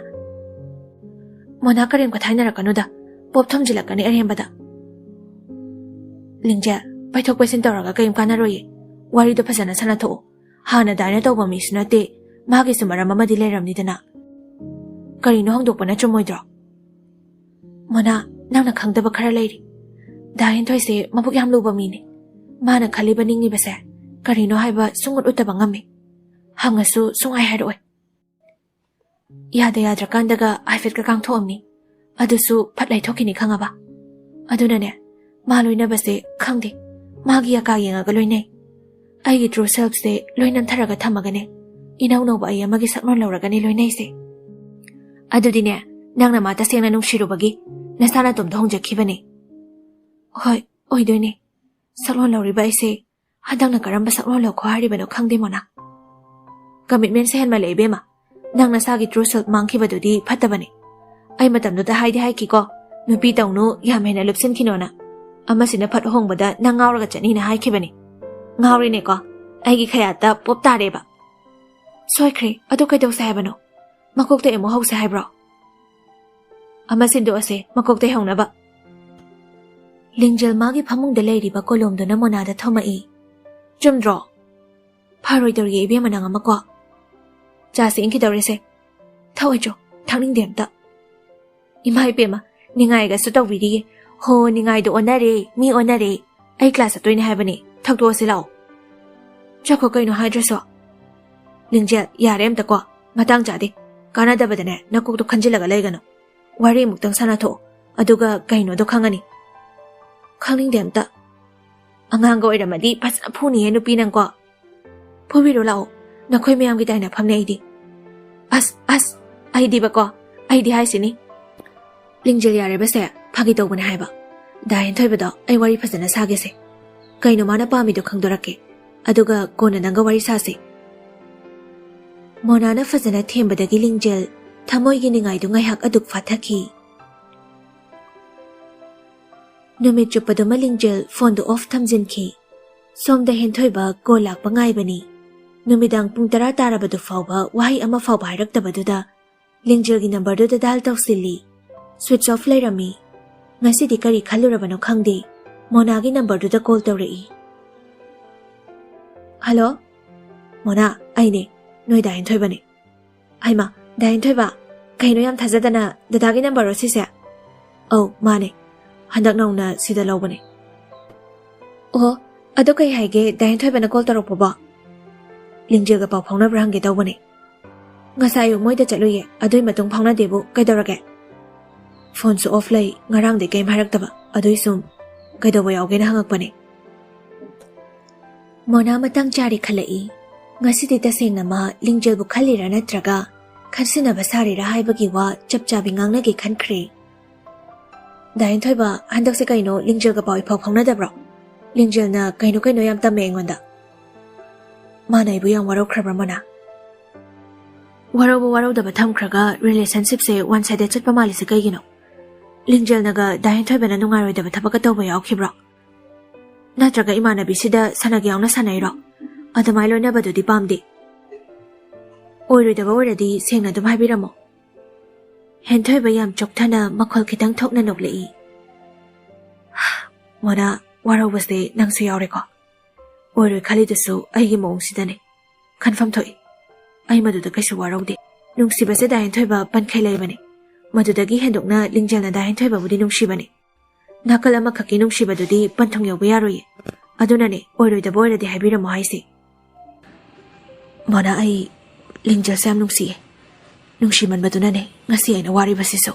ꯃꯣꯅꯥ, ꯀꯔꯦꯝ ꯀꯊꯥꯏꯅꯔꯛꯀꯅꯨꯗ, ꯄꯣꯞ ꯊꯨꯝꯖꯤꯜꯂꯛꯀꯅꯤ ꯑꯔꯦꯝꯕꯗ꯫ ꯂꯤꯡꯖꯦꯜ, ꯄꯩꯊꯣꯛ ꯄꯩꯁꯤꯟ ꯇꯧꯔꯒ ꯀꯔꯤꯝ ꯀꯥꯟꯅꯔꯣꯏꯌꯦ꯫ ꯋꯥꯔꯤꯗꯣ ꯐꯖꯅ ꯁꯥꯟꯅꯊꯣꯛꯑꯣ꯫ ꯍꯥꯟꯅ ꯗꯥꯏꯅ ꯇꯧꯕ ꯃꯤꯁꯨ ꯅꯠꯇꯦ, ꯃꯥꯒꯤꯁꯨ ꯃꯔꯝ ꯑꯃꯗꯤ ꯂꯩꯔꯝꯅꯤꯗꯅ꯫ ꯀꯔꯤꯅꯣ ꯍꯪꯗꯣꯛꯄꯅ ꯆꯨꯝꯃꯣꯏꯗ꯭ꯔꯣ? ꯃꯣꯅꯥ, ꯅꯪꯅ ꯈꯪꯗꯕ ꯈꯔ ꯂꯩꯔꯤ꯫ ꯗꯥ ꯍꯦꯟꯊꯣꯏꯁꯦ ꯃꯕꯨꯛ ꯌꯥꯝ ꯂꯨꯕ ꯃꯤꯅꯦ꯫ ꯃꯥꯅ ꯈꯜꯂꯤꯕ ꯅꯤꯡꯉꯤꯕꯁꯦ ꯀꯔꯤꯅꯣ ꯍꯥꯏꯕ ꯁꯨꯡꯎꯠ ꯎꯠꯇꯕ ꯉꯝꯃꯤ꯫ ꯍꯪꯉꯁꯨ ꯁꯨꯡꯍꯥꯏ ꯍꯥꯏꯔꯛꯑꯣꯏ꯫ ꯌꯥꯗ ꯌꯥꯗ꯭ꯔꯀꯥꯟꯗꯒ ꯍꯥꯏꯐꯦꯠꯀ ꯀꯥꯡꯊꯣꯛꯑꯝꯅꯤ꯫ ꯑꯗꯨꯁꯨ ꯐꯠ ꯂꯩꯊꯣꯛꯈꯤꯅꯤ ꯈꯪꯉꯕ? ꯑꯗꯨꯅꯅꯦ, ꯃꯥ ꯂꯣꯏꯅꯕꯁꯦ ꯈꯪꯗꯦ, ꯃꯥꯒꯤ ꯑꯀꯥ ꯌꯦꯡꯉꯒ ꯂꯣꯏꯅꯩ꯫ ꯑꯩꯒꯤ ꯇ꯭ꯔꯨ ꯁꯦꯜꯐꯁꯦ ꯂꯣꯏ ꯅꯝꯊꯔꯒ ꯊꯝꯃꯒꯅꯦ, ꯏꯅꯧ ꯅꯧꯕ ꯑꯩ ꯑꯃꯒꯤ ꯁꯛꯂꯣꯟ ꯂꯧꯔꯒꯅꯦ ꯂꯣꯏꯅꯩꯁꯦ꯫ ꯑꯗꯨꯗꯤꯅꯦ, ꯅꯪꯅ ꯃꯥ ꯇꯁꯦꯡꯅ ꯅꯨꯡꯁꯤꯔꯨꯕꯒꯤ ꯅꯁꯥ ꯅꯇꯣꯝꯗ ꯍꯣꯡꯖꯈꯤꯕꯅꯦ꯫ ꯍꯣꯏ, ꯑꯣꯏꯗꯣꯏꯅꯦ꯫ ꯁꯛꯂꯣꯟ ꯂꯧꯔꯤꯕ ꯑꯩꯁꯦ ꯍꯟꯗꯛꯅ ꯀꯔꯝꯕ ꯁꯛꯂꯣꯟ ꯂꯧꯈꯣ ꯍꯥꯏꯔꯤꯕꯅꯣ ꯈꯪꯗꯦ ꯃꯣꯅꯥ꯫ ꯀꯃꯤꯠꯃꯦꯟꯁꯦ ꯍꯦꯟꯃꯜꯂꯦ ꯏꯕꯦꯝꯃ꯫ ꯅꯪ ꯅꯁꯥꯒꯤ ꯇ꯭ꯔꯨ ꯁꯦꯜꯐ ꯃꯥꯡꯈꯤꯕꯗꯨꯗꯤ ꯐꯠꯇꯕꯅꯦ꯫ ꯑꯩ ꯃꯇꯝꯗꯨꯗ ꯍꯥꯏꯗꯤ ꯍꯥꯏꯈꯤꯀꯣ, ꯅꯨꯄꯤ ꯇꯧꯅꯨ, ꯌꯥꯝ ꯍꯦꯟꯅ ꯂꯨꯞꯁꯤꯟꯈꯤꯅꯣꯅ꯫ ꯑꯃꯁꯤꯅ ꯐꯠ ꯍꯣꯡꯕꯗ ꯅꯪ ꯉꯥꯎꯔꯒ ꯆꯠꯅꯤꯅ ꯍꯥꯏꯈꯤꯕꯅꯦ꯫ ꯉꯥꯎꯔꯦꯅꯦꯀꯣ? ꯑꯩꯒꯤ ꯈꯌꯥꯠꯇ ꯄꯣꯞ ꯇꯥꯔꯦꯕ꯫ ꯁꯣꯏꯈ꯭ꯔꯦ, ꯑꯗꯨ ꯀꯩꯗꯧꯁꯦ ꯍꯥꯏꯕꯅꯣ? ꯃꯀꯣꯛꯇꯩ ꯑꯃꯨꯛ ꯍꯧꯁꯦ ꯍꯥꯏꯕ꯭ꯔꯣ? ꯑꯃ ꯁꯤꯟꯗꯣꯛꯑꯁꯦ, ꯃꯀꯣꯛꯇꯩ ꯍꯧꯅꯕ꯫ ꯂꯤꯡꯖꯦꯜ ꯃꯥꯒꯤ ꯐꯃꯨꯡꯗ ꯂꯩꯔꯤꯕ ꯀꯣꯂꯣꯝꯗꯨꯅ ꯃꯣꯅꯥꯗ ꯊꯣꯝꯃꯛꯏ꯫ ꯆꯨꯝꯗ꯭ꯔꯣ? ꯐꯔꯣꯏꯗꯧꯔꯤꯌꯦ ꯏꯕꯦꯝꯃ ꯅꯪ ꯑꯃꯀꯣ꯫ ꯆꯥꯁꯦ ꯏꯪꯈꯤꯗꯧꯔꯦꯁꯦ꯫ ꯊꯛꯑꯣꯏ ꯆꯣ, ꯊꯛꯅꯤꯡꯗꯦ ꯑꯝꯇ꯫ ꯏꯃꯥ ꯏꯕꯦꯝꯃ, ꯅꯤꯡꯉꯥꯏꯒꯁꯨ ꯇꯧꯕꯤꯔꯤꯌꯦ꯫ ꯍꯣ, ꯅꯤꯡꯉꯥꯏꯗꯣ ꯑꯣꯟꯅꯔꯦ, ꯃꯤ ꯑꯣꯟꯅꯔꯦ꯫ ꯑꯩ ꯀ꯭ꯂꯥꯁ ꯆꯠꯇꯣꯏꯅꯦ ꯍꯥꯏꯕꯅꯦ, ꯊꯛꯇꯣꯛꯑꯁꯤ ꯂꯥꯛꯑꯣ꯫ ꯆꯠꯈꯣ ꯀꯩꯅꯣ ꯍꯥꯏꯗ꯭ꯔꯁꯨ꯫ ꯂꯤꯡꯖꯦꯜ, ꯌꯥꯔꯦ ꯑꯝꯇꯀꯣ, ꯃꯇꯥꯡ ꯆꯥꯗꯦ꯫ ꯀꯥꯟꯅꯗꯕꯗꯅꯦ ꯅꯀꯣꯛꯇꯣ ꯈꯟꯖꯤꯜꯂꯒ ꯂꯩꯒꯅꯨ꯫ ꯋꯥꯔꯤ ꯑꯃꯨꯛꯇꯪ ꯁꯥꯟꯅꯊꯣꯛꯑꯣ, ꯑꯗꯨꯒ ꯀꯩꯅꯣꯗꯣ ꯈꯪꯉꯅꯤ꯫ ꯈꯪꯅꯤꯡꯗꯦ ꯑꯝꯇ꯫ ꯑꯉꯥꯡꯒ ꯑꯣꯏꯔꯝꯃꯗꯤ ꯐꯖꯅ ꯐꯨꯅꯤꯌꯦ ꯅꯨꯄꯤ ꯅꯪꯀꯣ꯫ ꯐꯨꯕꯤꯔꯣ ꯂꯥꯛꯑꯣ, ꯅꯈꯣꯏ ꯃꯌꯥꯝꯒꯤ ꯇꯥꯏꯅꯐꯝꯅꯦ ꯑꯩꯗꯤ꯫ ꯑꯁ, ꯑꯁ, ꯑꯩꯗꯤꯕꯀꯣ, ꯑꯩꯗꯤ ꯍꯥꯏꯁꯤꯅꯤ꯫ ꯂꯤꯡꯖꯦꯜ ꯌꯥꯔꯦꯕꯁꯦ, ꯐꯥꯒꯤ ꯇꯧꯕꯅꯦ ꯍꯥꯏꯕ꯫ ꯗꯥ ꯍꯦꯟꯊꯣꯏꯕꯗꯣ ꯑꯩ ꯋꯥꯔꯤ ꯐꯖꯅ ꯁꯥꯒꯦꯁꯦ꯫ ꯀꯩꯅꯣ ꯃꯥꯅ ꯄꯥꯝꯃꯤꯗꯣ ꯈꯪꯗꯣꯔꯛꯀꯦ꯫ ꯑꯗꯨꯒ ꯀꯣꯟꯅ ꯅꯪꯒ ꯋꯥꯔꯤ ꯁꯥꯁꯦ꯫ ꯃꯣꯅꯥꯅ ꯐꯖꯅ ꯊꯦꯝꯕꯗꯒꯤ ꯂꯤꯡꯖꯦꯜ ꯊꯃꯣꯏꯒꯤ ꯅꯤꯡꯉꯥꯏꯗꯨ ꯉꯥꯏꯍꯥꯛ ꯑꯗꯨꯛ ꯐꯥꯊꯈꯤ꯫ ꯅꯨꯃꯤꯠ ꯆꯨꯞꯄꯗꯨꯃ ꯂꯤꯡꯖꯦꯜ ꯐꯣꯟꯗꯨ ꯑꯣꯐ ꯊꯝꯖꯤꯟꯈꯤ꯫ ꯁꯣꯝꯗ ꯍꯦꯟꯊꯣꯏꯕ ꯀꯣꯜ ꯂꯥꯛꯄ ꯉꯥꯏꯕꯅꯤ꯫ ꯅꯨꯃꯤꯗꯥꯡ ꯄꯨꯡ ꯇꯔꯥ ꯇꯥꯔꯕꯗꯨ ꯐꯥꯎꯕ ꯋꯥꯍꯩ ꯑꯃ ꯐꯥꯎꯕ ꯍꯥꯏꯔꯛꯇꯕꯗꯨꯗ ꯂꯤꯡꯖꯦꯜꯒꯤ ꯅꯝꯕꯔꯗꯨꯗ ꯗꯥꯏꯜ ꯇꯧꯁꯤꯜꯂꯤ꯫ ꯁ꯭ꯋꯤꯆ ꯑꯣꯐ ꯂꯩꯔꯝꯃꯤ꯫ ꯉꯁꯤꯗꯤ ꯀꯔꯤ ꯈꯜꯂꯨꯔꯕꯅꯣ ꯈꯪꯗꯦ, ꯃꯣꯅꯥꯒꯤ ꯅꯝꯕꯔꯗꯨꯗ ꯀꯣꯜ ꯇꯧꯔꯛꯏ꯫ "ꯍꯜꯂꯣ, ꯃꯣꯅꯥ, ꯑꯩꯅꯦ, ꯅꯣꯏ ꯗꯥ ꯍꯦꯟꯊꯣꯏꯕꯅꯦ꯫" "ꯍꯩꯃꯥ, ꯗꯥ ꯍꯦꯟꯊꯣꯏꯕ, ꯀꯩꯅꯣ ꯌꯥꯝ ꯊꯥꯖꯗꯅ ꯗꯗꯥꯒꯤ ꯅꯝꯕꯔꯔꯣ ꯁꯤꯁꯦ?" "ꯑꯧ, ꯃꯥꯅꯦ, ꯍꯟꯗꯛ ꯅꯧꯅ ꯁꯤꯗ ꯂꯧꯕꯅꯦ꯫" "ꯑꯣ, ꯑꯗꯣ ꯀꯩ ꯍꯥꯏꯒꯦ ꯗꯥ ꯍꯦꯟꯊꯣꯏꯕꯅ ꯀꯣꯜ ꯇꯧꯔꯛꯄꯕꯣ?" "ꯂꯤꯡꯖꯦꯜꯒ ꯄꯥꯎ ꯐꯥꯎꯅꯕ꯭ꯔꯥ ꯍꯪꯒꯦ ꯇꯧꯕꯅꯦ꯫ ꯉꯁꯥꯏ ꯑꯌꯨꯛ ꯃꯣꯏꯗ ꯆꯠꯂꯨꯏꯌꯦ, ꯑꯗꯨꯏ ꯃꯇꯨꯡ ꯐꯥꯎꯅꯗꯦꯕꯨ, ꯀꯩꯗꯧꯔꯒꯦ?" "ꯐꯣꯟꯁꯨ ꯑꯣꯐ ꯂꯩ, ꯉꯔꯥꯡꯗꯩ ꯀꯩꯝ ꯍꯥꯏꯔꯛꯇꯕ, ꯑꯗꯨꯏ ꯁꯨꯝ ꯀꯩꯗꯧꯕ ꯌꯥꯎꯒꯦꯅ ꯍꯪꯉꯛꯄꯅꯦ꯫" ꯃꯣꯅꯥ ꯃꯇꯥꯡ ꯆꯥꯔꯦ ꯈꯜꯂꯛꯏ꯫ ꯉꯁꯤꯗꯤ ꯇꯁꯦꯡꯅ ꯃꯥ ꯂꯤꯡꯖꯦꯜꯕꯨ ꯈꯜꯂꯤꯔꯥ ꯅꯠꯇ꯭ꯔꯒ ꯈꯟꯁꯤꯟꯅꯕ ꯁꯥꯔꯤꯔꯥ ꯍꯥꯏꯕꯒꯤ ꯋꯥ ꯆꯞ ꯆꯥꯕꯤ ꯉꯥꯡꯅꯒꯦ ꯈꯟꯈ꯭ꯔꯦ꯫ "ꯗꯥ ꯍꯦꯟꯊꯣꯏꯕ, ꯍꯟꯗꯛꯁꯦ ꯀꯩꯅꯣ ꯂꯤꯡꯖꯦꯜꯒ ꯄꯥꯎ ꯏꯐꯥꯎ ꯐꯥꯎꯅꯗꯕ꯭ꯔꯣ? ꯂꯤꯡꯖꯦꯜꯅ ꯀꯩꯅꯣ ꯀꯩꯅꯣ ꯌꯥꯝ ꯇꯝꯃꯦ ꯑꯩꯉꯣꯟꯗ꯫" "ꯃꯥꯅ ꯑꯩꯕꯨ ꯌꯥꯝ ꯋꯥꯔꯧꯈ꯭ꯔꯕ꯭ꯔꯥ ꯃꯣꯅꯥ?" "ꯋꯥꯔꯧꯕ ꯋꯥꯔꯧꯗꯕ ꯊꯝꯈ꯭ꯔꯒ ꯔꯤꯂꯦꯁꯟꯁꯤꯞꯁꯦ ꯋꯥꯟ ꯁꯥꯏꯗꯦꯠ ꯆꯠꯄ ꯃꯥꯜꯂꯤꯁꯦ ꯀꯩꯒꯤꯅꯣ? ꯂꯤꯡꯖꯦꯜꯅꯒ ꯗꯥ ꯍꯦꯟꯊꯣꯏꯕꯅ ꯅꯨꯡꯉꯥꯏꯔꯣꯏꯗꯕ ꯊꯕꯛꯀ ꯇꯧꯕ ꯌꯥꯎꯈꯤꯕ꯭ꯔꯣ? ꯅꯠꯇ꯭ꯔꯒ ꯏꯃꯥꯟꯅꯕꯤꯁꯤꯗ ꯁꯥꯟꯅꯒꯦ ꯌꯥꯎꯅ ꯁꯥꯟꯅꯩꯔꯣ? ꯑꯗꯨꯃꯥꯏꯅ ꯂꯣꯏꯅꯕꯗꯨꯗꯤ ꯄꯥꯝꯗꯦ꯫" "ꯑꯣꯏꯔꯣꯏꯗꯕ ꯑꯣꯏꯔꯗꯤ ꯁꯦꯡꯅ ꯑꯗꯨꯝ ꯍꯥꯏꯕꯤꯔꯝꯃꯣ꯫" ꯍꯦꯟꯊꯣꯏꯕ ꯌꯥꯝ ꯆꯣꯛꯊꯅ ꯃꯈꯣꯜ ꯈꯤꯇꯪ ꯊꯣꯛꯅ ꯅꯣꯛꯂꯛꯏ꯫ "ꯃꯣꯅꯥ, ꯋꯥꯔꯧꯕꯁꯦ ꯅꯪꯁꯨ ꯌꯥꯎꯔꯦꯀꯣ꯫ ꯑꯣꯏꯔꯣꯏ ꯈꯜꯂꯤꯗꯨꯁꯨ ꯑꯩꯒꯤ ꯃꯑꯣꯡꯁꯤꯗꯅꯦ꯫ ꯈꯟꯐꯝ ꯊꯣꯛꯏ꯫ ꯑꯩ ꯃꯗꯨꯗ ꯀꯩꯁꯨ ꯋꯥꯔꯧꯗꯦ꯫ ꯅꯨꯡꯁꯤꯕꯁꯦ ꯗꯥ ꯍꯦꯟꯊꯣꯏꯕ ꯄꯟꯈꯩ ꯂꯩꯕꯅꯦ꯫ ꯃꯗꯨꯗꯒꯤ ꯍꯦꯟꯗꯣꯛꯅ ꯂꯤꯡꯖꯦꯜꯅ ꯗꯥ ꯍꯦꯟꯊꯣꯏꯕꯕꯨꯗꯤ ꯅꯨꯡꯁꯤꯕꯅꯦ꯫ ꯅꯥꯀꯜ ꯑꯃꯈꯛꯀꯤ ꯅꯨꯡꯁꯤꯕꯗꯨꯗꯤ ꯄꯟꯊꯨꯡ ꯌꯧꯕ ꯌꯥꯔꯣꯏꯌꯦ꯫ ꯑꯗꯨꯅꯅꯦ, ꯑꯣꯏꯔꯣꯏꯗꯕ ꯑꯣꯏꯔꯗꯤ ꯍꯥꯏꯕꯤꯔꯝꯃꯣ ꯍꯥꯏꯁꯦ꯫" "ꯃꯣꯅꯥ, ꯑꯩ ꯂꯤꯡꯖꯦꯜꯁꯦ ꯌꯥꯝ ꯅꯨꯡꯁꯤꯌꯦ꯫ ꯅꯨꯡꯁꯤꯃꯟꯕꯗꯨꯅꯅꯦ ꯉꯁꯤ ꯑꯩꯅ ꯋꯥꯔꯤꯕꯁꯤꯁꯨ꯫"